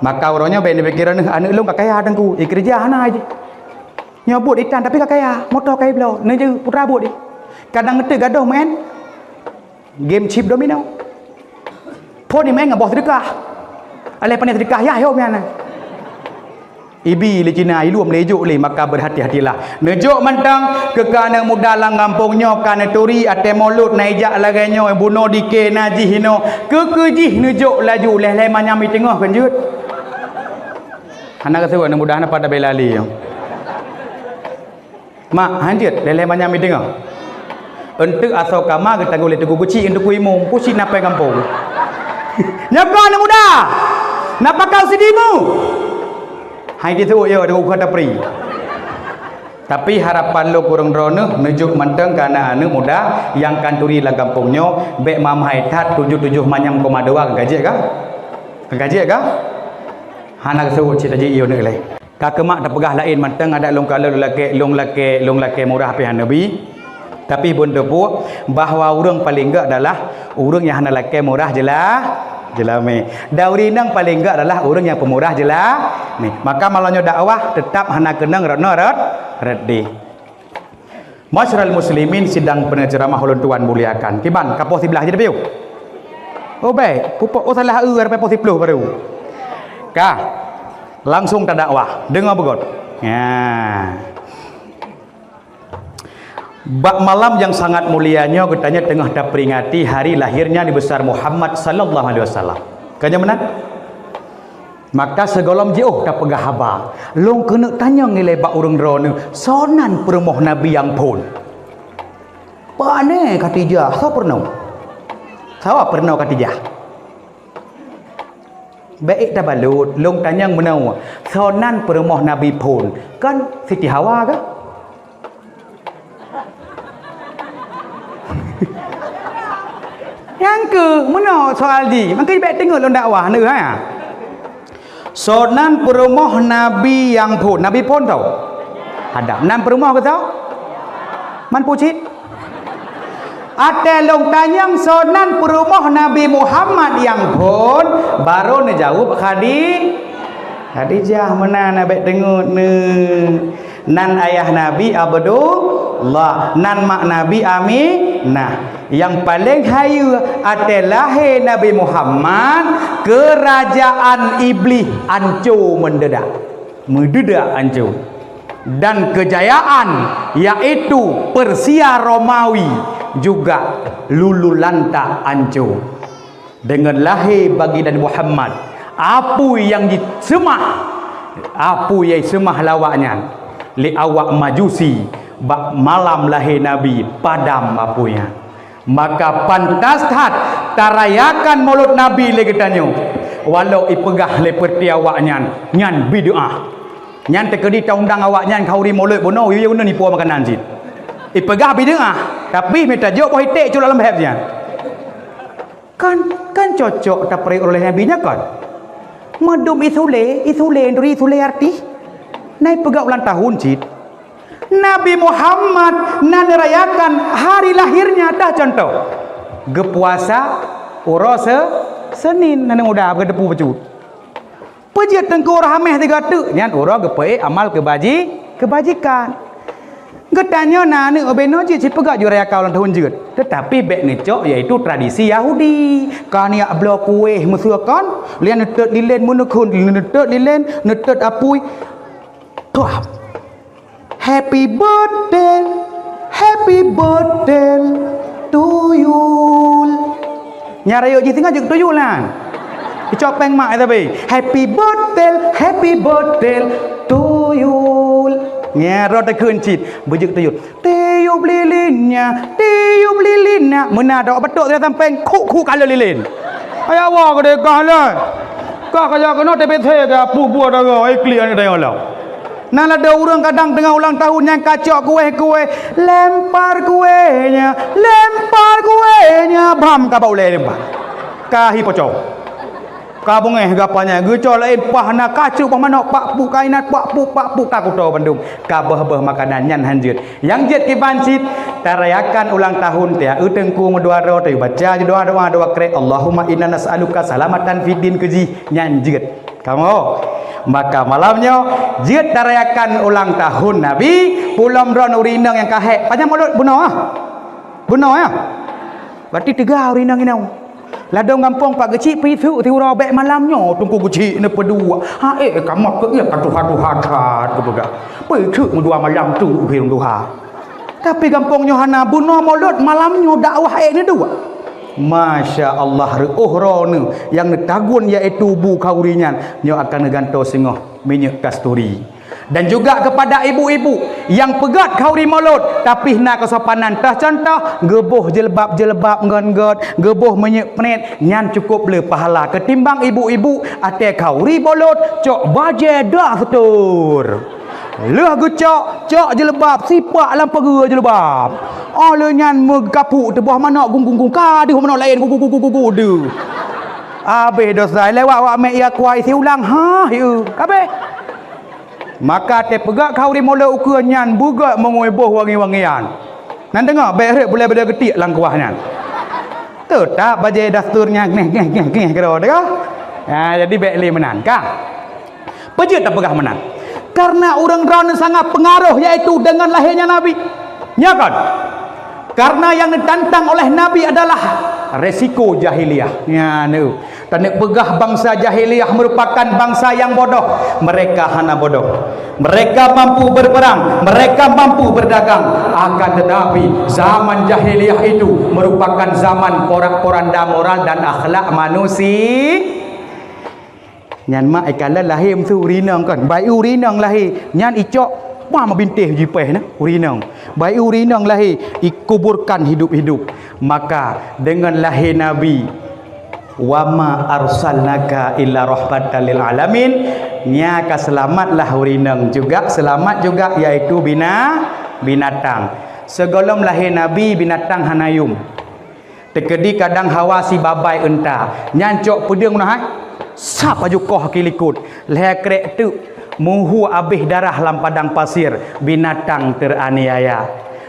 Maka uroe nyoe bèk neupike droeneuh aneuk lôn ka kaya teungku, ikeureuja hana jih. Nyoe buet itan tapi ka kaya, moto ka ibloe, neujeuet putra buet jih. Kadang eunteuk gadôh main game chip domino. Phôn imain ngon boh seudeukah. Alah pandai seudeukah yah yom nyan. Ibi lé Cina, ilom lé ijok lé, maka berhati-hatilah. Neujok mantong keu aneuk muda lam gampông nyoe ka neuturi até Maulud na ijak lagèe nyoe bunoe dike na jih inoe. Keu-keu jih neujok laju lhèe-lhèe manyam i teungoh kan jeuet. Hana geuseuôt aneuk muda hana pada bela lé. Mak, hanjeuet lhèe-lhèe manyam i teungoh. Eunteuk asoe kama geutanggong lé Teungku Guci, Teungku Imum, pusi na péng gampông. Nyoe kon aneuk muda. Na pakau sidimu. Hai diseuôt yo Teungku Khatapri. Tapi harapan lôn keu ureueng droeneuh neujok mantong keu aneuk muda nyang ka turi lam gampông nyoe bèk mamhai that tujoh tujoh manyam koma dua ka jeuet ka? Ka jeuet ka? Hana geuseuôt cit tajak iyue neuh lé. Ka keumak tapeugah laén mantong adak lôn kalon lôn lakèe, lôn lakèe, lôn lakèe murah pih hana bi. Tapi beuneuteupeue bahwa ureueng paleng gèt adalah ureueng nyang hana lakèe murah jeula-, jeulamé. Dan ureueng inong paleng gèt adalah ureueng nyang peumurah jeula-, mé. Maka malam nyoe dakwah teutap hana keunong rot noe rot, rot deh. Masyarul muslimin sidang penceramah ulôn tuan muliakan. Kiban, ka poh siblaih jih piôh? Oh, bèk. Pupuk, oh, salah eu, sampai poh siploh baru. Ka. Langsung tadakwah. Deungoe beugöt. Ya. Bak malam yang sangat mulia nyoe geutanyoe teungoh taperingati hari lahirnya Nabi besar Muhammad sallallahu alaihi wasallam. Ka nyo meunan? Maka sigohlom jiôh tapeugah haba, lôn keuneuk tanyong ilèe bak ureueng droeneuh, soe nan peurumoh Nabi nyang phon? Pane Khadijah, soe peurunoe? Soe peurunoe Khadijah? Bèk tabalot, lôn tanyong meunoe, soe nan peurumoh Nabi phon? Kan Siti Hawa kah? Nyang keuh, meunoe soal jih. Maka bèk teungeut lôn dakwah neuh, ha. Soe nan peurumoh Nabi nyang phon? Nabi phon tau? Adam. Nan peurumoh keu soe? Man pucit? Watèe lôn tanyong soe nan peurumoh Nabi Muhammad nyang phon, barô neujaweueb Khadi-, Khadijah. Meunan, bèk teungeut neuh. Nan ayah Nabi Abdullah, nan mak Nabi Ami-, Nah, nyang paleng hayeue até lahé Nabi Muhammad, keurajaan Iblih anco meudeudak. Meudeudak anco. Dan keujayaan, yaitu Persia Romawi, juga lulu lantak anco. Deungon lahé baginda Muhammad, apui nyang jiseumah, apui nyang jiseumah lé awaknyan, lé awak Majusi, bak malam lahé Nabi, padam apui nyan. Maka pantas that tarayakan Maulud Nabi lé geutanyoe, walau ipeugah lé peureute awaknyan nyan bid'ah. Nyan teukeudi taundang awaknyan khauri Maulud bunoe, yue-yue uneun ipo makanan cit. Ipeugah bid'ah, tapi mita jok boh iték culok lam bhèb nyan. Kan, kan cocok tapeureuet uroe lahé Nabi nyan kan? Meudum isulé, isulé, duri isulé artis. Na ipeugah ulang tahun cit. Nabi Muhammad na neurayakan hari lahirnya, tah contoh. Geupuasa uroe se-, Senin, na muda geuteupeu bacut. Peue jeuet teungku uroe Hamèh sigoe teuk, nyan uroe geupeuék amal keubaji-, keubajikan. Geutanyoe na aneuk ubé noe jeuet sipeugah jurayakan ulang tahun jeuet, teutapi bèk neucok, yaitu tradisi Yahudi. Ka neujak bloe kuéh meuseu kon, lheuh neutot lilén meuneukheun, lheuh neutot lilén, neutot apui. Tuah. Happy birthday, happy birthday to you. Nyan rayeuk jih singoh jeuet tuyul nyan. Icok péng mak, eh, tapi, "Happy birthday, happy birthday to you." Nyan roh teukheun cit, beujeuet tuyul. Tiup lilinnya, tiup lilinnya. Meunan dok beutôi sampéng, khuk-khuk ka lheueh lilén. Ayah wa keudéh kah lé. Kah kajak keunoe T B C ka pubuet dara, eh, klik aneuk dayah lah. Na ladôm ureueng kadang teungoh ulang tahun nyan kacok kuéh-kuéh, lempar kuéhnya, lempar kuéhnya, bam ka bak ulèe lempar. Ka hi pocong. Ka beungéh gapa nyan, geucok laén pah na kacut boh manok, pak puk ka inan, pak puk, pak puk ka kuto bandum. Ka beuh-beuh makanan nyan han jeuet. Nyang jeuet kiban cit, tarayakan ulang tahun teuh, eu teungku meudua droe teuh, baca doa-doa, doa krek, Allahumma inna nas'aluka salamatan fid din keu jih, nyan jeuet. Kamoe. Maka malam nyoe jeuet tarayakan ulang tahun Nabi, pulom droen ureueng inong nyang ka hék. Panyang mulod bunoe ah. Bunoe ah. Berarti teuga ureueng inong-inong. Ladôm gampông pat geuchik pih su siuroe bèk malam nyoe teungku geuchik neupeuduek. Ha eh ka mak keu ia ka tuha-tuha that geupeugah. Peucuk meudua malam tu uheun duha. Tapi gampông nyoe hana bunoe mulod malam nyoe dakwah ék neuduek. Masya Allah reuôh droeneuh nyang neutagun yaitu bu khauri nyan nyoe akan neugantoe singoh minyeuk kasturi. Dan juga kepada ibu-ibu nyang peugöt khauri mulod tapi na keusopanan teuh contoh geuboh jeulbab-jeulbab ngon göt, geuboh minyeuk pret nyan cukup le pahala keutimbang ibu-ibu até khauri mulod cok bajée dustur. Lheueh geucok, cok jeulbab, sipak lam pageue jeulbab. Óh lheueh nyan meugapuk teuboh manok gung-gung-gung, ka deuh manok laén gung-gung-gung deuh. Abéh dosa lewat wak mek ia kuai siulang ha hieu. Kabéh. Maka teupeugah khauri mulod ukeue nyan beugöt meungui boh wangi-wangian. Nan deungoe, bék rhët bulée-bulée geutiek lam kuah nyan. Teutap bajée dustur nyan ngeh, ngeh, ngeh, ngeh keudroe teuh. Ha, jadi bék lé meunan ka. Peue jeuet tapeugah meunan? Karena ureuëng droeneuh sangat pengaruh yaitu dengan lahirnya Nabi. Nya kan? Karena yang ditantang oleh Nabi adalah resiko jahiliyah. Nya nu. Taneuk peugah bangsa jahiliyah merupakan bangsa yang bodoh. Mereka hana bodoh. Mereka mampu berperang, mereka mampu berdagang. Akan tetapi, zaman jahiliyah itu merupakan zaman porak-poranda moral dan akhlak manusia. Nyan mak ikalon lahé meuseu ureuëng inong kan. Bayu ureuëng inong lahé, nyan icok, wah meubintéh jipéh na ureuëng inong. Bayu ureuëng inong lahé, ikuburkan hidup-hidup. Maka dengan lahé Nabi, "Wa ma arsalnaka illa rahmatan lil alamin," nya ka seulamatlah ureuëng inong juga, seulamat juga yaitu bina-, binatang. Sigohlom lahé Nabi, binatang hana yuem. Teukeudi kadang hawa sibabai unta, nyan cok peudeueng meunoe hai, sab laju koh ki likot, lhée krek teuk, meuhu abéh darah lam padang pasir, binatang teraniaya.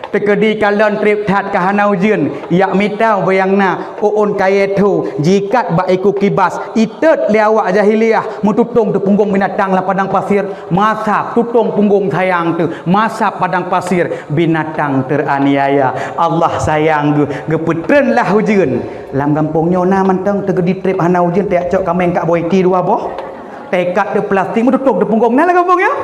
Teukeudi kalon treb that ka hana ujeuen, yak mita ubé nyang na, uôn kayée tho, jiikat bak iku kibas, itot lé awak jahiliyah, meututong teupunggong binatang lam padang pasir, masa tutong punggong sayang teuh, masa padang pasir, binatang teraniaya. Allah sayang geuh, geupeutreun lah ujeuen. Lam gampông nyoe na mantong teukeudi treb hana ujeuen, tajak cok kaméng kak boh iti dua boh. Taikat teuh plastik meututong teupunggong na lam gampông nyoe.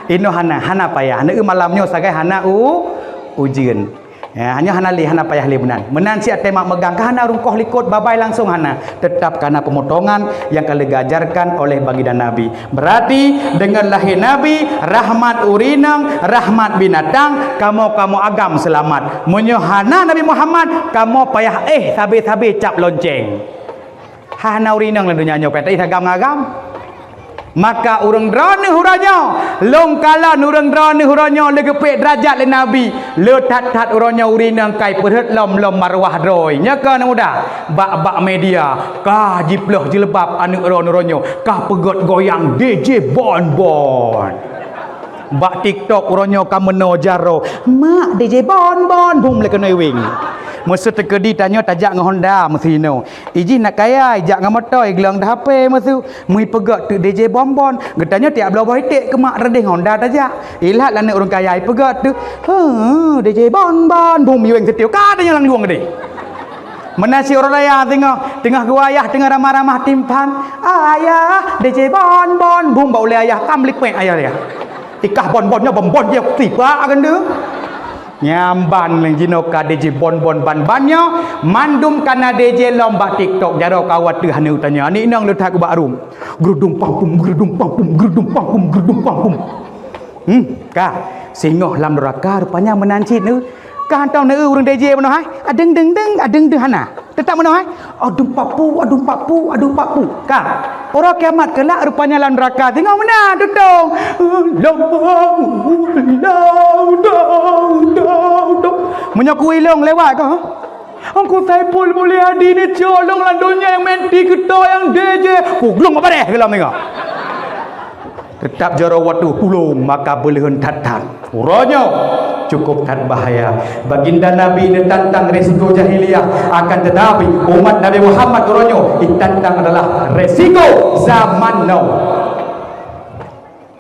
Inoe hana, hana payah. Neu malam nyoe sagai hana u, ujeuen. Ya, nyoe hana lé, hana payah lé meunan. Meunan siat teuma meugang, ka hana rungkoh likot babai langsung hana. Tetap kana pemotongan yang ka leugajarkan oleh baginda Nabi. Berarti, deungon lahé Nabi, rahmat ureueng inong, rahmat binatang, kamoe-kamoe agam seulamat. Meunyoe hana Nabi Muhammad, kamoe payah éh sabe-sabe cap lonceng. Hana ureueng inong lam donya nyoe, payah taéh agam ngon agam. Maka ureueng droeneuh uroe nyoe, lôn kalon ureueng droeneuh uroe nyoe lé geupék deurajat lé Nabi, le that-that uroe nyoe ureueng inong kai peurhot lom-lom marwah droe. Nyoe kon muda, bak-bak media, ka jiploh jilbab aneuk droeneuh uroe nyoe, ka peugét goyang D J Bon Bon. Bak TikTok uroe nyoe ka meunoe jaroe, "Mak, D J Bon Bon," bum lé keunoe weng. Meuseu teukeudi tanyoe tajak ngon Honda meuseu inoe. Ijih nak kaya, ijak ngon moto, iglong dah H P meuseu. Mui peugét teuk D J Bon Bon. Geutanyoe tiap bloe boh iték keu mak reudeh ngon Honda tajak. Ilhat laneuk ureueng kaya ipeugét teuk, "Heuh, D J Bon Bon," bum iweng siteue. Ka tanyoe lam luwang deh. Meunan si uroe raya teungoh, teungoh geuwayah teungoh ramah-ramah timphan. "Ayah, D J Bon Bon," bum bak ulée ayah, ka meulipék ayah dia. Ikah Bon Bon nyoe Bon Bon jih tiba akan deuh. Nyamban lé jinoe ka D J Bon Bon ban-ban nyoe, mandum kana D J lom bak TikTok jaroe ka wateuh aneuk tanyoe. Aneuk inong le that ubak rum. Geurudum pam pum, geurudum pam pum, geurudum pam pum, geurudum pam pum. Hmm, ka. Singoh lam doraka rupanya meunan cit neu. Ka hantom neu ureueng D J meunoe hai. Adeng deng deng, adeng deng hana. Teutap meunoe hai. Adum papu, adum papu, adum papu. Ka. Uroe kiamat keulak rupanya lam doraka singoh meunan tutong. Lom, lom, lom, lom, lom. Meunyoe ku ilong lewat ko. Teungku Saiful Mulyadi neucok lôn lam donya nyang meuti keutoe nyang D J. Kuglong bareh keu lom singoh. Teutap jaroe wateuh tulông maka beuleuheun that-that. Uroe nyoe cukôp that bahaya. Baginda Nabi neutantang resiko jahiliyah, akan tetapi umat Nabi Muhammad uroe nyoe itantang adalah resiko zaman now.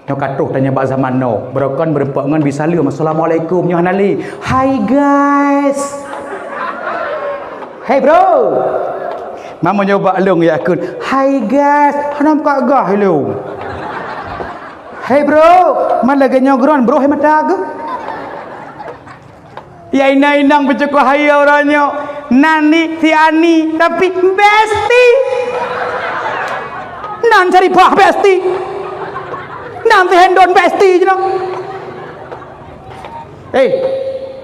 Nyoe ka troh tanyoe bak zaman now. Beurokon meureumpok ngon bisa leuem, "Assalamualaikum." Nyoe hana lé. "Hi guys." "Hey bro." Mama nyoe bak lôn yakheun, "Hi guys." Hana meukat gah lôn. "Hey bro." Man lagée nyoe geuron, bro, hai mata geuh. Ya inong-inong peucukôh hayeue uroe nyoe. Nan ni si Ani, tapi bestie. Nan Syarifah bestie. Nan si Hendon bestie jinoe. Eh,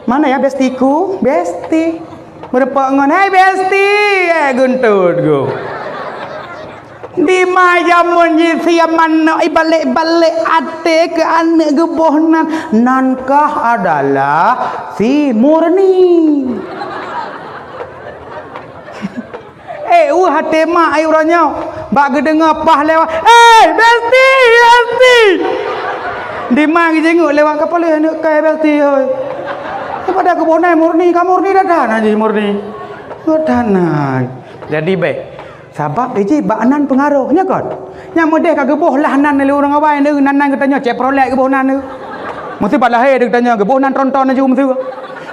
mana ya bestie ku? Bestie. Meureumpok ngon, "Hai bestie." Eh, geuntôt ku. Di ma jameun jih siap manok ibalek-balek até keu aneuk geuboh nan, nan kah adalah si Murni. Eh, uh, até mak ayue uroe nyoe bak geudeungoe pah lewat, "Eh, bestie, bestie!" Di ma geujingeuk lewat, "Ka paléh aneuk kah bestie, hôi?" Daripada geuboh nan Murni, ka Murni dah, dah na jih Murni. Dah na. Jadi bék. Sabab jih bak nan peungaroh, nya kon? Nyang meudeh ka geuboh lah nan lé ureueng awai, nan, nan geutanyoe Chevrolet geuboh nan. Meuseu bak lahé geutanyoe geuboh nan tronton laju meuseu.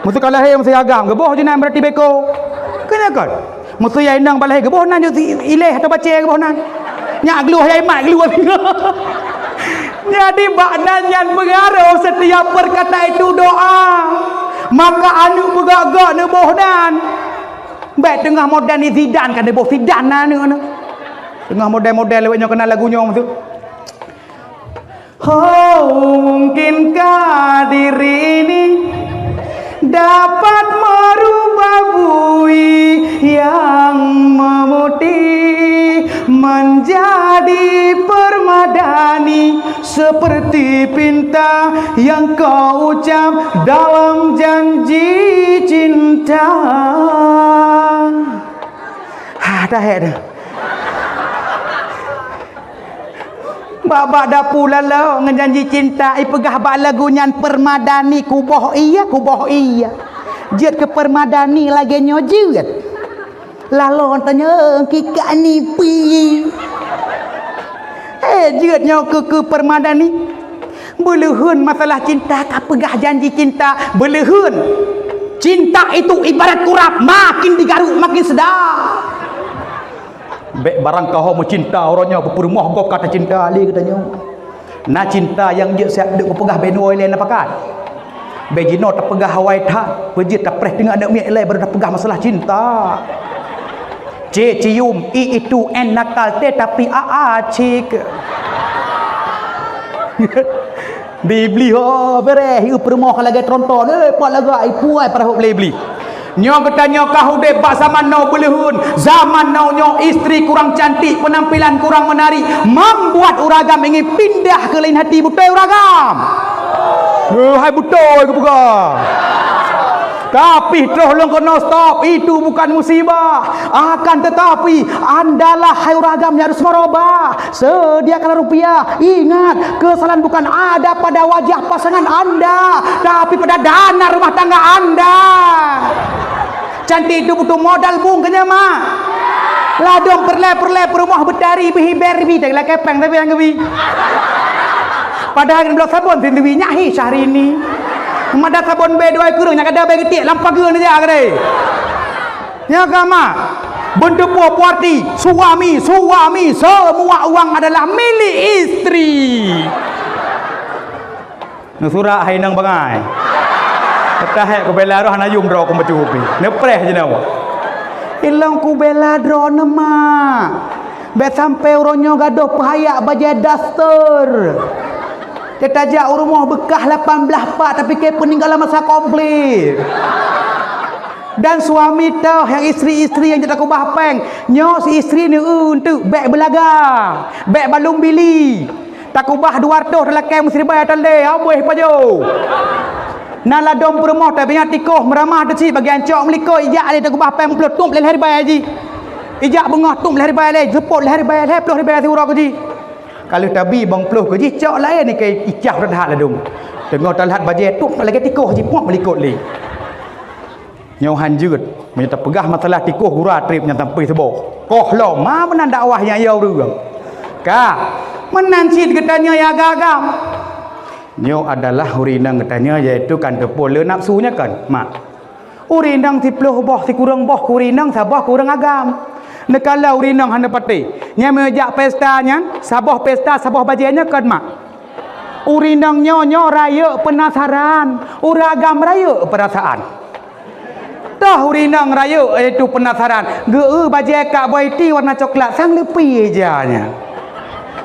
Meuseu ka lahé meuseu agam geuboh jih nan berarti beko. Keu nya kon? Meuseu ya inong bak lahé geuboh nan jih ileh atau bacé geuboh nan. Nyak geuloh ya imat geuloh. Jadi bak nan nyan peungaroh setiap perkataan itu doa. Maka aneuk peugah-gah neuboh nan. Bék teungoh model ni Zidane ka neuboh Zidane na aneuk nyoe. Teungoh model-model lewat nyoe keunan lagu nyoe tu. Oh, mungkinkah diri ini dapat merubah bui yang memutih menjadi permadani seperti pinta yang kau ucap dalam janji cinta. Ha, dah hek dah. Bak-bak dapu laloe ngon janji cinta, ipeugah bak lagu nyan, "Permadani kuboh iya, kuboh iya." Jeuet keu Permadani lagèe nyoe jeuet. Laloe tanyong kikak nipi. Eh, jeuet nyoe keu, keu Permadani. Beuleuheun masalah cinta, ka peugah janji cinta, beuleuheun. Cinta itu ibarat kurab, makin digaruk makin sedap. Bèk barang ka ho meucinta, uroe nyoe peurumoh gob ka tacinta lé geutanyoe. Na cinta nyang jeuet siat deuk geupeugah bèk nyoe ilèe na pakat. Bèk jinoe tapeugah awai that, peue jeuet tapreh teungoh aneuk miet ilèe baru tapeugah masalah cinta. C cium, I itu, N nakal, T tapi A acik. Di Iblis ho, bereh, i peurumoh ka lagèe tronton, eh, pat lagak, i puai parahot lé Iblis. Nyoe geutanyoe ka udép bak zaman now beuleuheun. Zaman now nyoe istri kurang cantik, penampilan kurang menarik, membuat uragam ingin pindah ke lain hati, beutôi uragam? Eh, hai beutôi geupeugah. Tapi troh lôn keunoe stop, itu bukan musibah. Akan tetapi, andalah hai uragam nyang harus merubah. Sediakanlah rupiah. Ingat, kesalahan bukan ada pada wajah pasangan anda, tapi pada dana rumah tangga anda. Cantik itu butuh modal bung keunyan, mak. Ladôm peureulèe-peureulèe peurumoh beutari beuhi Barbie, tak lakèe péng tapi nyang geubi. Padahai ngon bloe sabon sindiri nyak hi Syahrini. Mada sabon bèe dua kureueng nyak kada bèe geutiek lam pageue neujak keudéh. Nyoe ka, mak. Beuteupeue peue arti suami, suami, semua uang adalah milik istri. Neusurak hai inong bangai. Peutah hèk kubela droe hana yum droe kumeucupi. Neupreh jinoe. Ilong kubela droeneuh, mak. Bèk sampai uroe nyoe gadôh peuhayak bajèe daster. Teutajak u rumoh beukah lapan blaih pat, tapi keu peuninggalan masa konflik. Dan suami teuh nyang istri-istri nyang jeuet takubah péng. Nyoe si istri neu-eu eunteuk bèk beulaga, bèk balum bili. Takubah dua reutôh talakèe meusireubèe tandé, habéh pajoh. Na ladôm peurumoh tabingat tikoh meuramah teuh cit bagian cok meulikot ijak lé takubah péng ploh tueng lhèe ribèe jih. Ijak beungoh tueng lhèe ribèe lé, seupôt lhèe ribèe, lhèe ploh ribèe siuroe keu jih. Ka lheueh tabi bang ploh keu jih cok laén ikei icah reuhat ladôm. Teungoh talhat bajèe tueng lagèe tikoh jih puak meulikot lé. Nyoe han jeuet, meunyoe tapeugah masalah tikoh gura trép nyan sampoe suboh. Koh lom, ma meunan dakwah nyang yo ureueng. Ka, meunan cit geutanyoe nyang agam-agam. Nyoe adalah ureueng inong geutanyoe, yaitu kan teupeue le nafsu nyoe kan, mak. Ureueng inong siploh boh sikureueng boh keu ureueng inong saboh keu ureueng agam. Neukalon ureueng inong hana patéh. Nyan meunyoe jak pesta nyan, saboh pesta saboh bajèe nyoe kan, mak. Ureueng inong nyoe, nyoe rayeuk peunasaran, ureueng agam rayeuk peurasaan. Toh ureueng inong rayeuk, yaitu peunasaran, geu-eu bajèe kak boh iti warna coklat sang leupie ija nyan.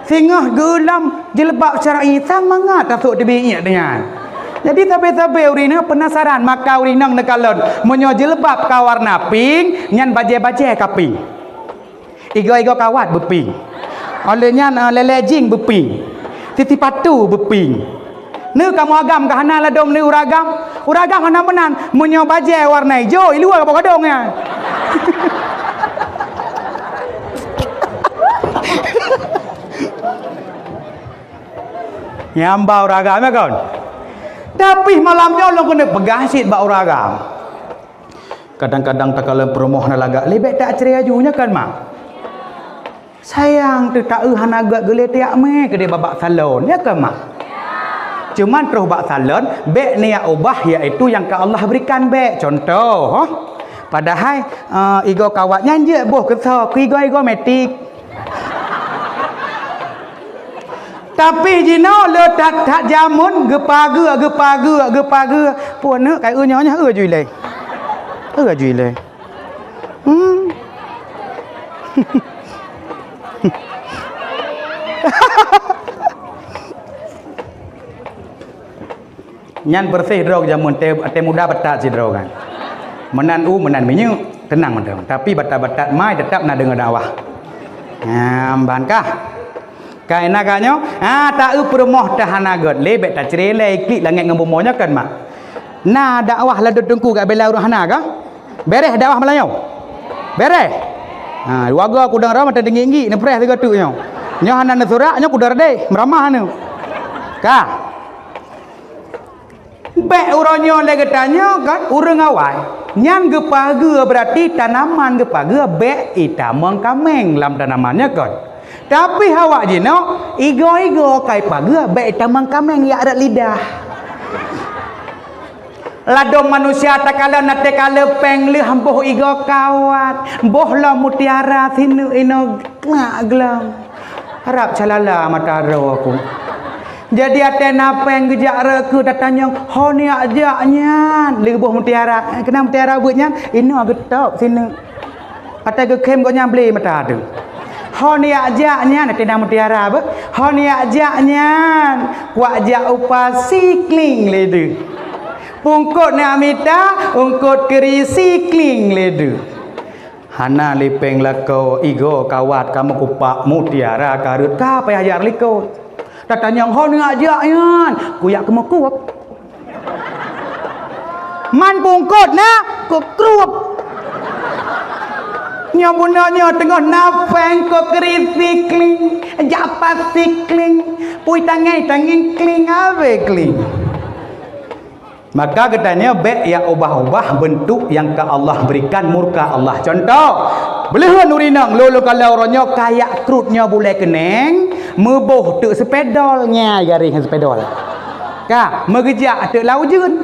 Singoh geu-eu lom jilbab syar'i sang mangat tasôk teubiet nyan. Jadi sabe-sabe ureueng inong peunasaran, maka ureueng inong neukalon, meunyoe jilbab ka warna pink, nyan bajèe-bajèe ka pink. Igoe-igoe kawat beuping. Óh lheueh nyan, eh, lélée jing beuping. Sipatu beuping. Neu kamoe agam ka hana ladôm neu ureueng agam. Ureueng agam hana meunan. Meunyoe bajée warna ijo, i luwa kamoe gadong nyan. Nyang ba ureueng agam, ya kon? Tapi malam nyoe lôn keuneuk peugah cit bak ureueng agam. Kadang-kadang takalon peurumoh na lagak, lé bék tak cerai aju, nya kan, Mak? Sayang teuh, taeu hana gét geulée tiak mé keudeh bak salon, nya kan, Mak? Cuman troh bak salon, bék niat ubah, yaitu nyang ka Allah berikan bék. Contoh, padahai, eh, igoe kawat nyan jeuet boh keusoe keu igoe-igoe metik. Tapi jinoe le that-that jameun geupageue, geupageue, geupageue. Peue neuk kai eu nyoe, nyoe eu ju ilée. Eu ju ilée. Hmm. Nyan beureuséh droe jameun, até, até muda batat sidroe kan. Meunan u, meunan minyeuk, teunang mantong. Tapi batat-batat mai teutap na deungoe dakwah. Nyan ban kah? Kaina ka nyoe, ha, taeu peurumoh teuh hana gét, lé bék tacré lé, iklik langét ngon bumoe nyoe kan, Mak. Na dakwah ladôm teungku gak bela ureueng hana kah? Béréh dakwah malam nyoe? Béréh? Ha, dua go kudang rama teudeungi-deungi neupreh sigoe teuk nyoe. Nyoe hana neusurak, nyoe kuda reudeh, meuramah nyoe. Ka. Bék uroe nyoe lé geutanyoe kan ureuëng awai. Nyan geupageue, beurati tanaman geupageue bék itamong kaméng lam tanaman nyoe kon. Tapi awak jinoe igoe-igoe kai pageue bék itamong kaméng jak rot lidah. Ladôm manusia takalon até ka lheueh péng lheueh boh igoe kawat, boh lom mutiara sineuk inoe keunak glong. Harab calala mata droe aku. Jadi até na péng geujak rot keu tatanyong, "Ho neujak jak nyan?" Lheueh boh mutiara, keunan mutiara buet nyan, inoe geutôb sineuk. Até geukhém gobnyan ble mata teuh. Ho neujak jak nyan, até na mutiara beuh. Ho neujak jak nyan, kuak jak upa sikling lé deuh. Pungkot neujak mita, ungkot keuri sikling lé deuh. Hana lé péng lakoe, igoe kawat ka meukupak, mutiara ka rhot, ka payah jak likot. Tatanyong, "Ho neujak jak nyan?" Kujak keumeukueb. Man pungkot na, kukrueb. Nyoe bunoe nyoe teungoh na péng, kukri sikling, jak upa sikling, pui tangai-tangai kling, abéh kling. Maka geutanyoe bék ya ubah-ubah beuntuk nyang ka Allah berikan murka Allah. Contoh, beuleuheun ureuëng inong lôn-lôn kalon uroe nyoe kayak krut nyoe bulée keuneng, meuboh teuk seupedol, nyai garéh ngon seupedol. Ka, meugeujak teuk lam ujeuen.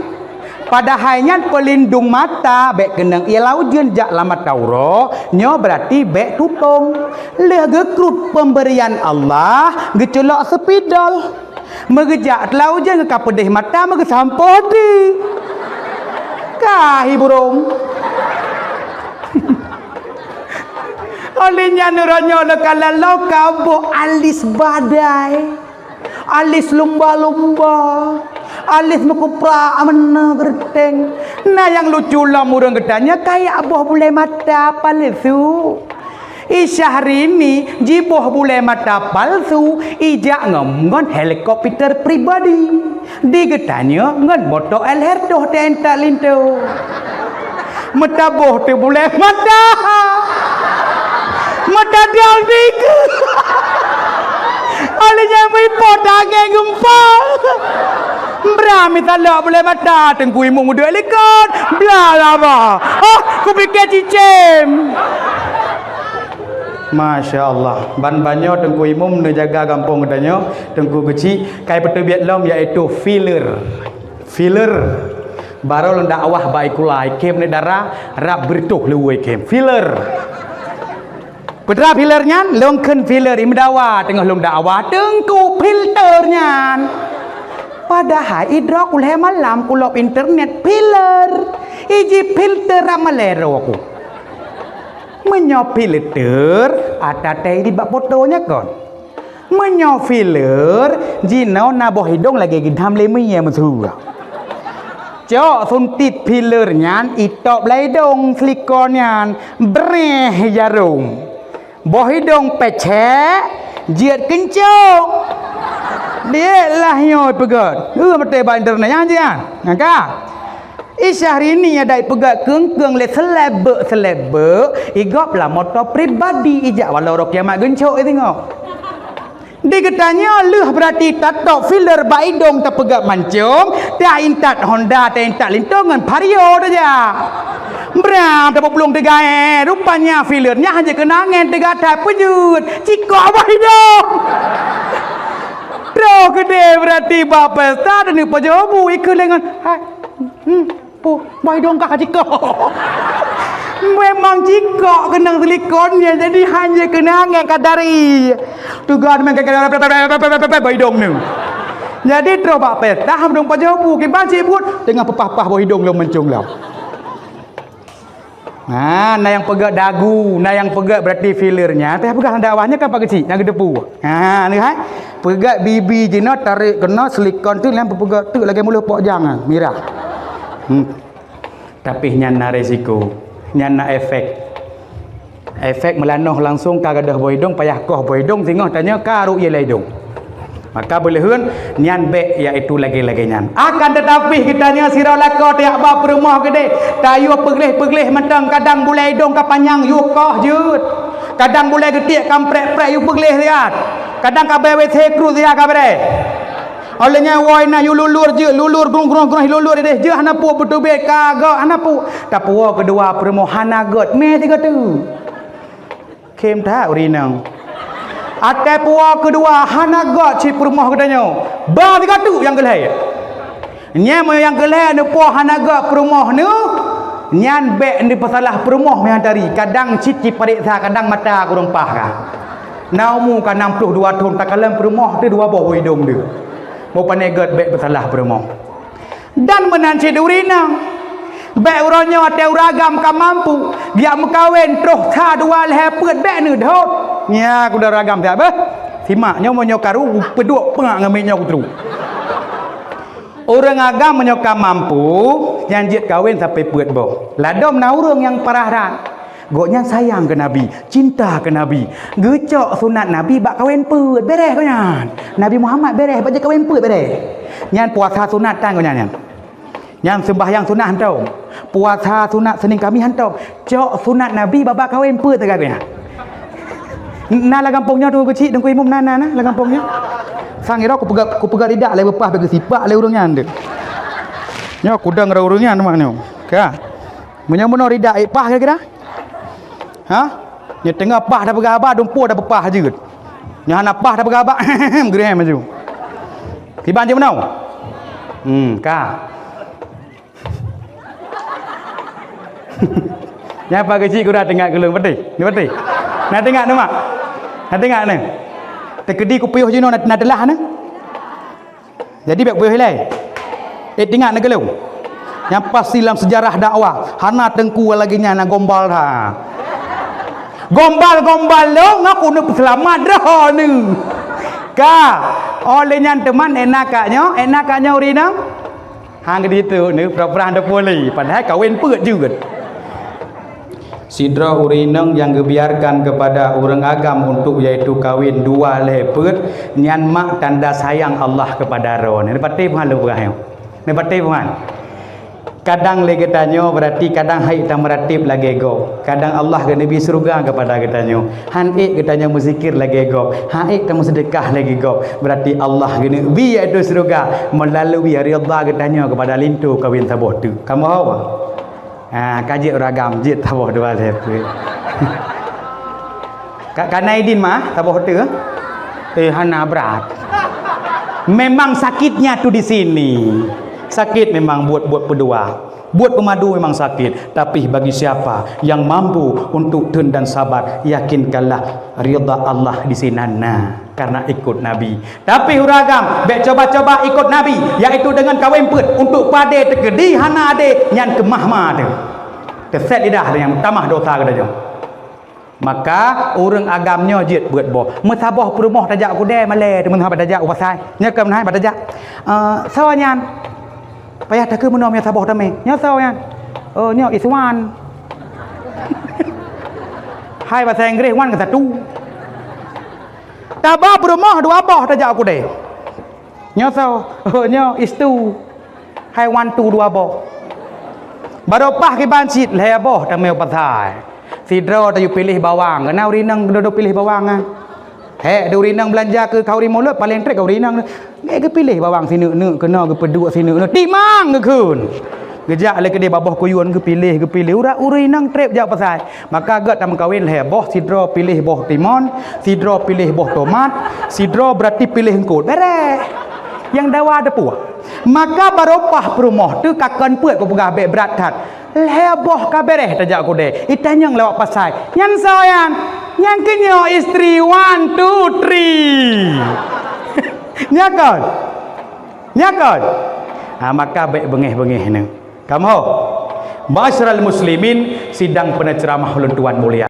Padahai nyan peulindong mata bék keunong ie lam ujeuen jak lam mata uroe, nyoe beurati bék tutong. Lheueh geukrut peumberian Allah, geuculok seupidol. Meugeujak teuk lam ujeuen ka peudeh mata meugeusampoe di. Ka hi burông. Oleh nyan uroe nyoe lôn kalon lôn ka boh alis badai. Alis lumba-lumba. Alis meukuprak meunan geureuteng. Na nyang lucu lom ureuëng geutanyoe kayak boh bulée mata palsu. I Syahrini jiboh bulée mata palsu, ijak ngon, ngon helikopter pribadi. Di geutanyoe ngon moto L R toh teuintat linto. Meutaboh teuk bulée mata. Meutadal dikeue. Oleh nyan meuipo dagée geumpa. Bra misalok bulée mata Teungku Imum udeuek likot. Bla laba. Oh, kupike cicém. Masya Allah. Ban banyoe Teungku Imum neujaga gampông geutanyoe, Teungku Geuchik, kai peuteubiet lom yaitu filler. Filler. Barô lôn dakwah bak sikula, i kem ni dara, rab beureutoh leuwôi kem. Filler. Peue teuma filler nyan, lôn kheun filler, i meudawa teungoh lôn dakwah, Teungku filter nyan. Padahai idroe kulhée malam kulop internet filler. Iji filter rab malée droe ku. Meunyoe filter, ata teuh di bak poto nyan kon. Meunyoe filler, jinoe na boh idong lagée geudham lé mie meusu. Cok suntit filler nyan itôb lam idong silikon nyan, bréh jarôm. Boh idong pecék, jeuet keuncok. Diek lah nyoe peugét. Heueh meuté bak internet nyan jian. Nyang ka. I Syahrini nyang dai peugét keung-keung lé selebek-selebek, i gob lam moto pribadi ijak walau roh kiamat geuncok i singoh. Di geutanyoe lheueh beurati tatôb filler bak idong tapeugét mancong, taintat Honda, taintat linto ngon Vario tajak. Brang tapeuplong teuga, eh, rupanya filler nyan hana keunangan teuga that peujeuet, cikok bak idong. Troh keudeh beurati bak pesta dan pajoh bu ikeu lengan. Hai. Hmm, puh, bak idong ka cikok. Memang cikok keunong silikon nyan, jadi hana keunangan ka dari. Tuga memang ka bak idong ni. Jadi troh bak pesta, hana dong pajoh bu, kiban cit buet, teungoh peupah-pah bak idong lom mancong lom. Ha, na nyang peugét dagu, na nyang peugét beurati filler nyan. Teuh peugah lam dakwah nyan kan Pak Geuchik, nyang geuteupeue. Ha, ni hai. Peugét bibi jinoe tarék keunoe silikon tu nyang peugét teuk lagée muloh pok jang, ha, mirah. Hmm. Tapi nyan na resiko, nyan na efek. Efek meulanoh langsung ka gadôh boh idong, payah koh boh idong, singoh tanyoe ka rôk ie lam idong. Maka beuleuheun nyan bék, yaitu lagée-lagée nyan. Akan teutapi geutanyoe sidroe lakoe tajak bak peurumoh keudeh, tayue peugleh-peugleh mantong, kadang bulée idong ka panyang yue koh jeuet. Kadang bulèe geutiek ka prek-prek yue peugleh siat. Kadang ka bèe W C kruet siat ka bèe. Óh lheueh nyan woe na yue lulur jeuet, lulur grong-grong-grong lulur idéh jeuet hana puet beuteubiet ka gèt hana puet. Tapuwoe keudua peurumoh hana gèt mè sigoe teuk. Khém that ureueng inong. Até puwoe keudua hana gèt cit peurumoh geutanyoe. Ba sigoe teuk nyang keu lhèe. Nyan meunyoe nyang keu lhèe neupuwoe hana gèt peurumoh neuh, nyan bèk neupeusalah peurumoh meuhantari. Kadang cit jipareksa, kadang mata kureueng paih ka. Na umu ka nam ploh dua thôn, takalon peurumoh teuh dua boh idông teuh. Boh pané gèt bèk peusalah peurumoh. Dan meunan cit ureueng inong. Bèk uroe nyoe até ureueng agam ka mampu, geujak meukawen troh sa dua lhèe peuet bèk neudhôt. Nyan kuda ureueng agam siat beuh. Simak nyoe meunyoe karu peuduek peungak ngon miet nyoe kutru. Ureueng agam meunyoe ka mampu, nyan jeuet kawen sampé peuet boh. Ladôm na ureueng nyang parah that. Gobnyan sayang keu Nabi, cinta keu Nabi. Geucok sunat Nabi bak kawen peuet, bèrèh gobnyan. Nabi Muhammad bèrèh, bak jeuet kawen peuet bèrèh. Nyan puasa sunat tan gobnyan nyan. Nyan seumbahyang sunat hantom. Puasa sunat Senin Kamis hantom. Cok sunat Nabi bak, bak kawen peuet teuka gobnyan. Na lam gampông nyoe tu keuchik Teungku Imum na, na, na lam gampông nyoe. Sang ira kupeugah, kupeugah ridak lé beupah bagi sipak lé ureueng nyan tu. Nyoe kudang ureueng nyan mak nyoe. Ka. Meunyoe meunoe ridak ék pah kira-kira? Ha? Nyoe teungoh pah tapeugah haba, dumpeue tapeupah jeuet. Nyoe hana pah tapeugah haba, geurem laju. Kiban jeuet meunoe? Hmm, ka. Nyan apa keuchik kura teuingat keu lôn, beutôi? Ni beutôi? Na teuingat neuh, mak? Na teuingat neuh? Teukeudi kupiôh jinoe na, na teulah neuh? Jadi bèk peue ilèe. Eh, teuingat neuh keu lôn. Nyang pasti lam seujarah dakwah, hana teungku lagèe nyan na gombal that. Gombal-gombal lôn ngaku neupeuseulamat droeneuh. Ka, óh lheueh nyan teuma ék na kak nyoe, ék na kak nyoe ureueng inong. Han geuditu neuh, pura-pura hana peureulèe, padahai kawen peuet jeuet. Sidroe ureueng inong nyang geubiarkan keupada ureueng agam untuk yaitu kawin dua lhèe peuet, nyan mak tanda sayang Allah keupada droeneuh. Neupatéh peue han lôn peugah nyoe? Neupatéh peue han? Kadang lé geutanyoe, berarti kadang han ék tameuratéb lagèe gob. Kadang Allah geuneubri syeuruga keupada geutanyoe. Han ék geutanyoe meuzikir lagèe gob. Han ék tameuseudeukah lagèe gob. Berarti Allah geuneubri yaitu syeuruga meulalu ridha geutanyoe keupada linto kawin saboh teuk. Kamoe ho? Ha, ka jeuet ureueng agam, jeuet saboh dua lhèe peuet. Ka, ka na idin mah, saboh teuk? Eh, hana brat. Memang sakitnya tu di sini. Sakit memang buat, buat peudua. Buat peumadu memang sakit. Tapi bagi siapa yang mampu untuk teun dan sabar, yakinkanlah ridha Allah di sinan na. Karena ikut Nabi. Tapi ureueng agam, bèk cuba-cuba ikut Nabi, yaitu dengan kawin peuet untuk padé teukeudi hana adé, nyan keumah ma teuh. Teusét lidah nyang tamah dosa geutanyoe. Maka ureueng agam nyoe jeuet peuet boh. Meusaboh peurumoh tajak u keudè malèe, teuma haba tajak u pasai. Nyoe keuh meunan haba tajak. Eh, soe nyan? Payah takheun meunoe meunyoe saboh tamè. Nyoe soe nyan? Oh, nyoe Iswan. Hai bahasa Inggris wan ke satu. Taba peurumoh dua boh tajak u keudè. Nyoe soe? Oh, nyoe Istu. Hai wan tu dua boh. Baroe pah kiban cit lhèe boh tamè u pasai. Sidroe tayue piléh bawang. Keunan ureueng inong dudoe piléh bawang, ah. Hék, di ureueng inong beulanja keu khanuri mulod, paleng trép keu ureueng inong. Geupiléh bawang sineuk-neuk keunoe, geupeuduek sineuk-neuk. Timang geukheun. Geujak lé keudeh baboh kuyun, geupiléh, geupiléh. Ura-, ureueng inong trép jak pasai. Maka gèt tameukawen lhèe boh, sidroe piléh boh timon, sidroe piléh boh tomat, sidroe berarti piléh eungkôt. Bèrèh. Nyang dawa teupeue. Maka baroe pah peurumoh teuh ka kon peuet kupeugah bèk brat that. Lhèe boh ka bèrèh tajak keudè. Itanyong lewat pasai. Nyan soe nyan? Nyan keuh nyoe istri one, two, three. Nyan kon? Nyan kon? Ha, maka bèk beungèh-beungèh neuh. Kamoe. Ma'asyiral muslimin, sidang peuneuceramah ulôn tuan mulia.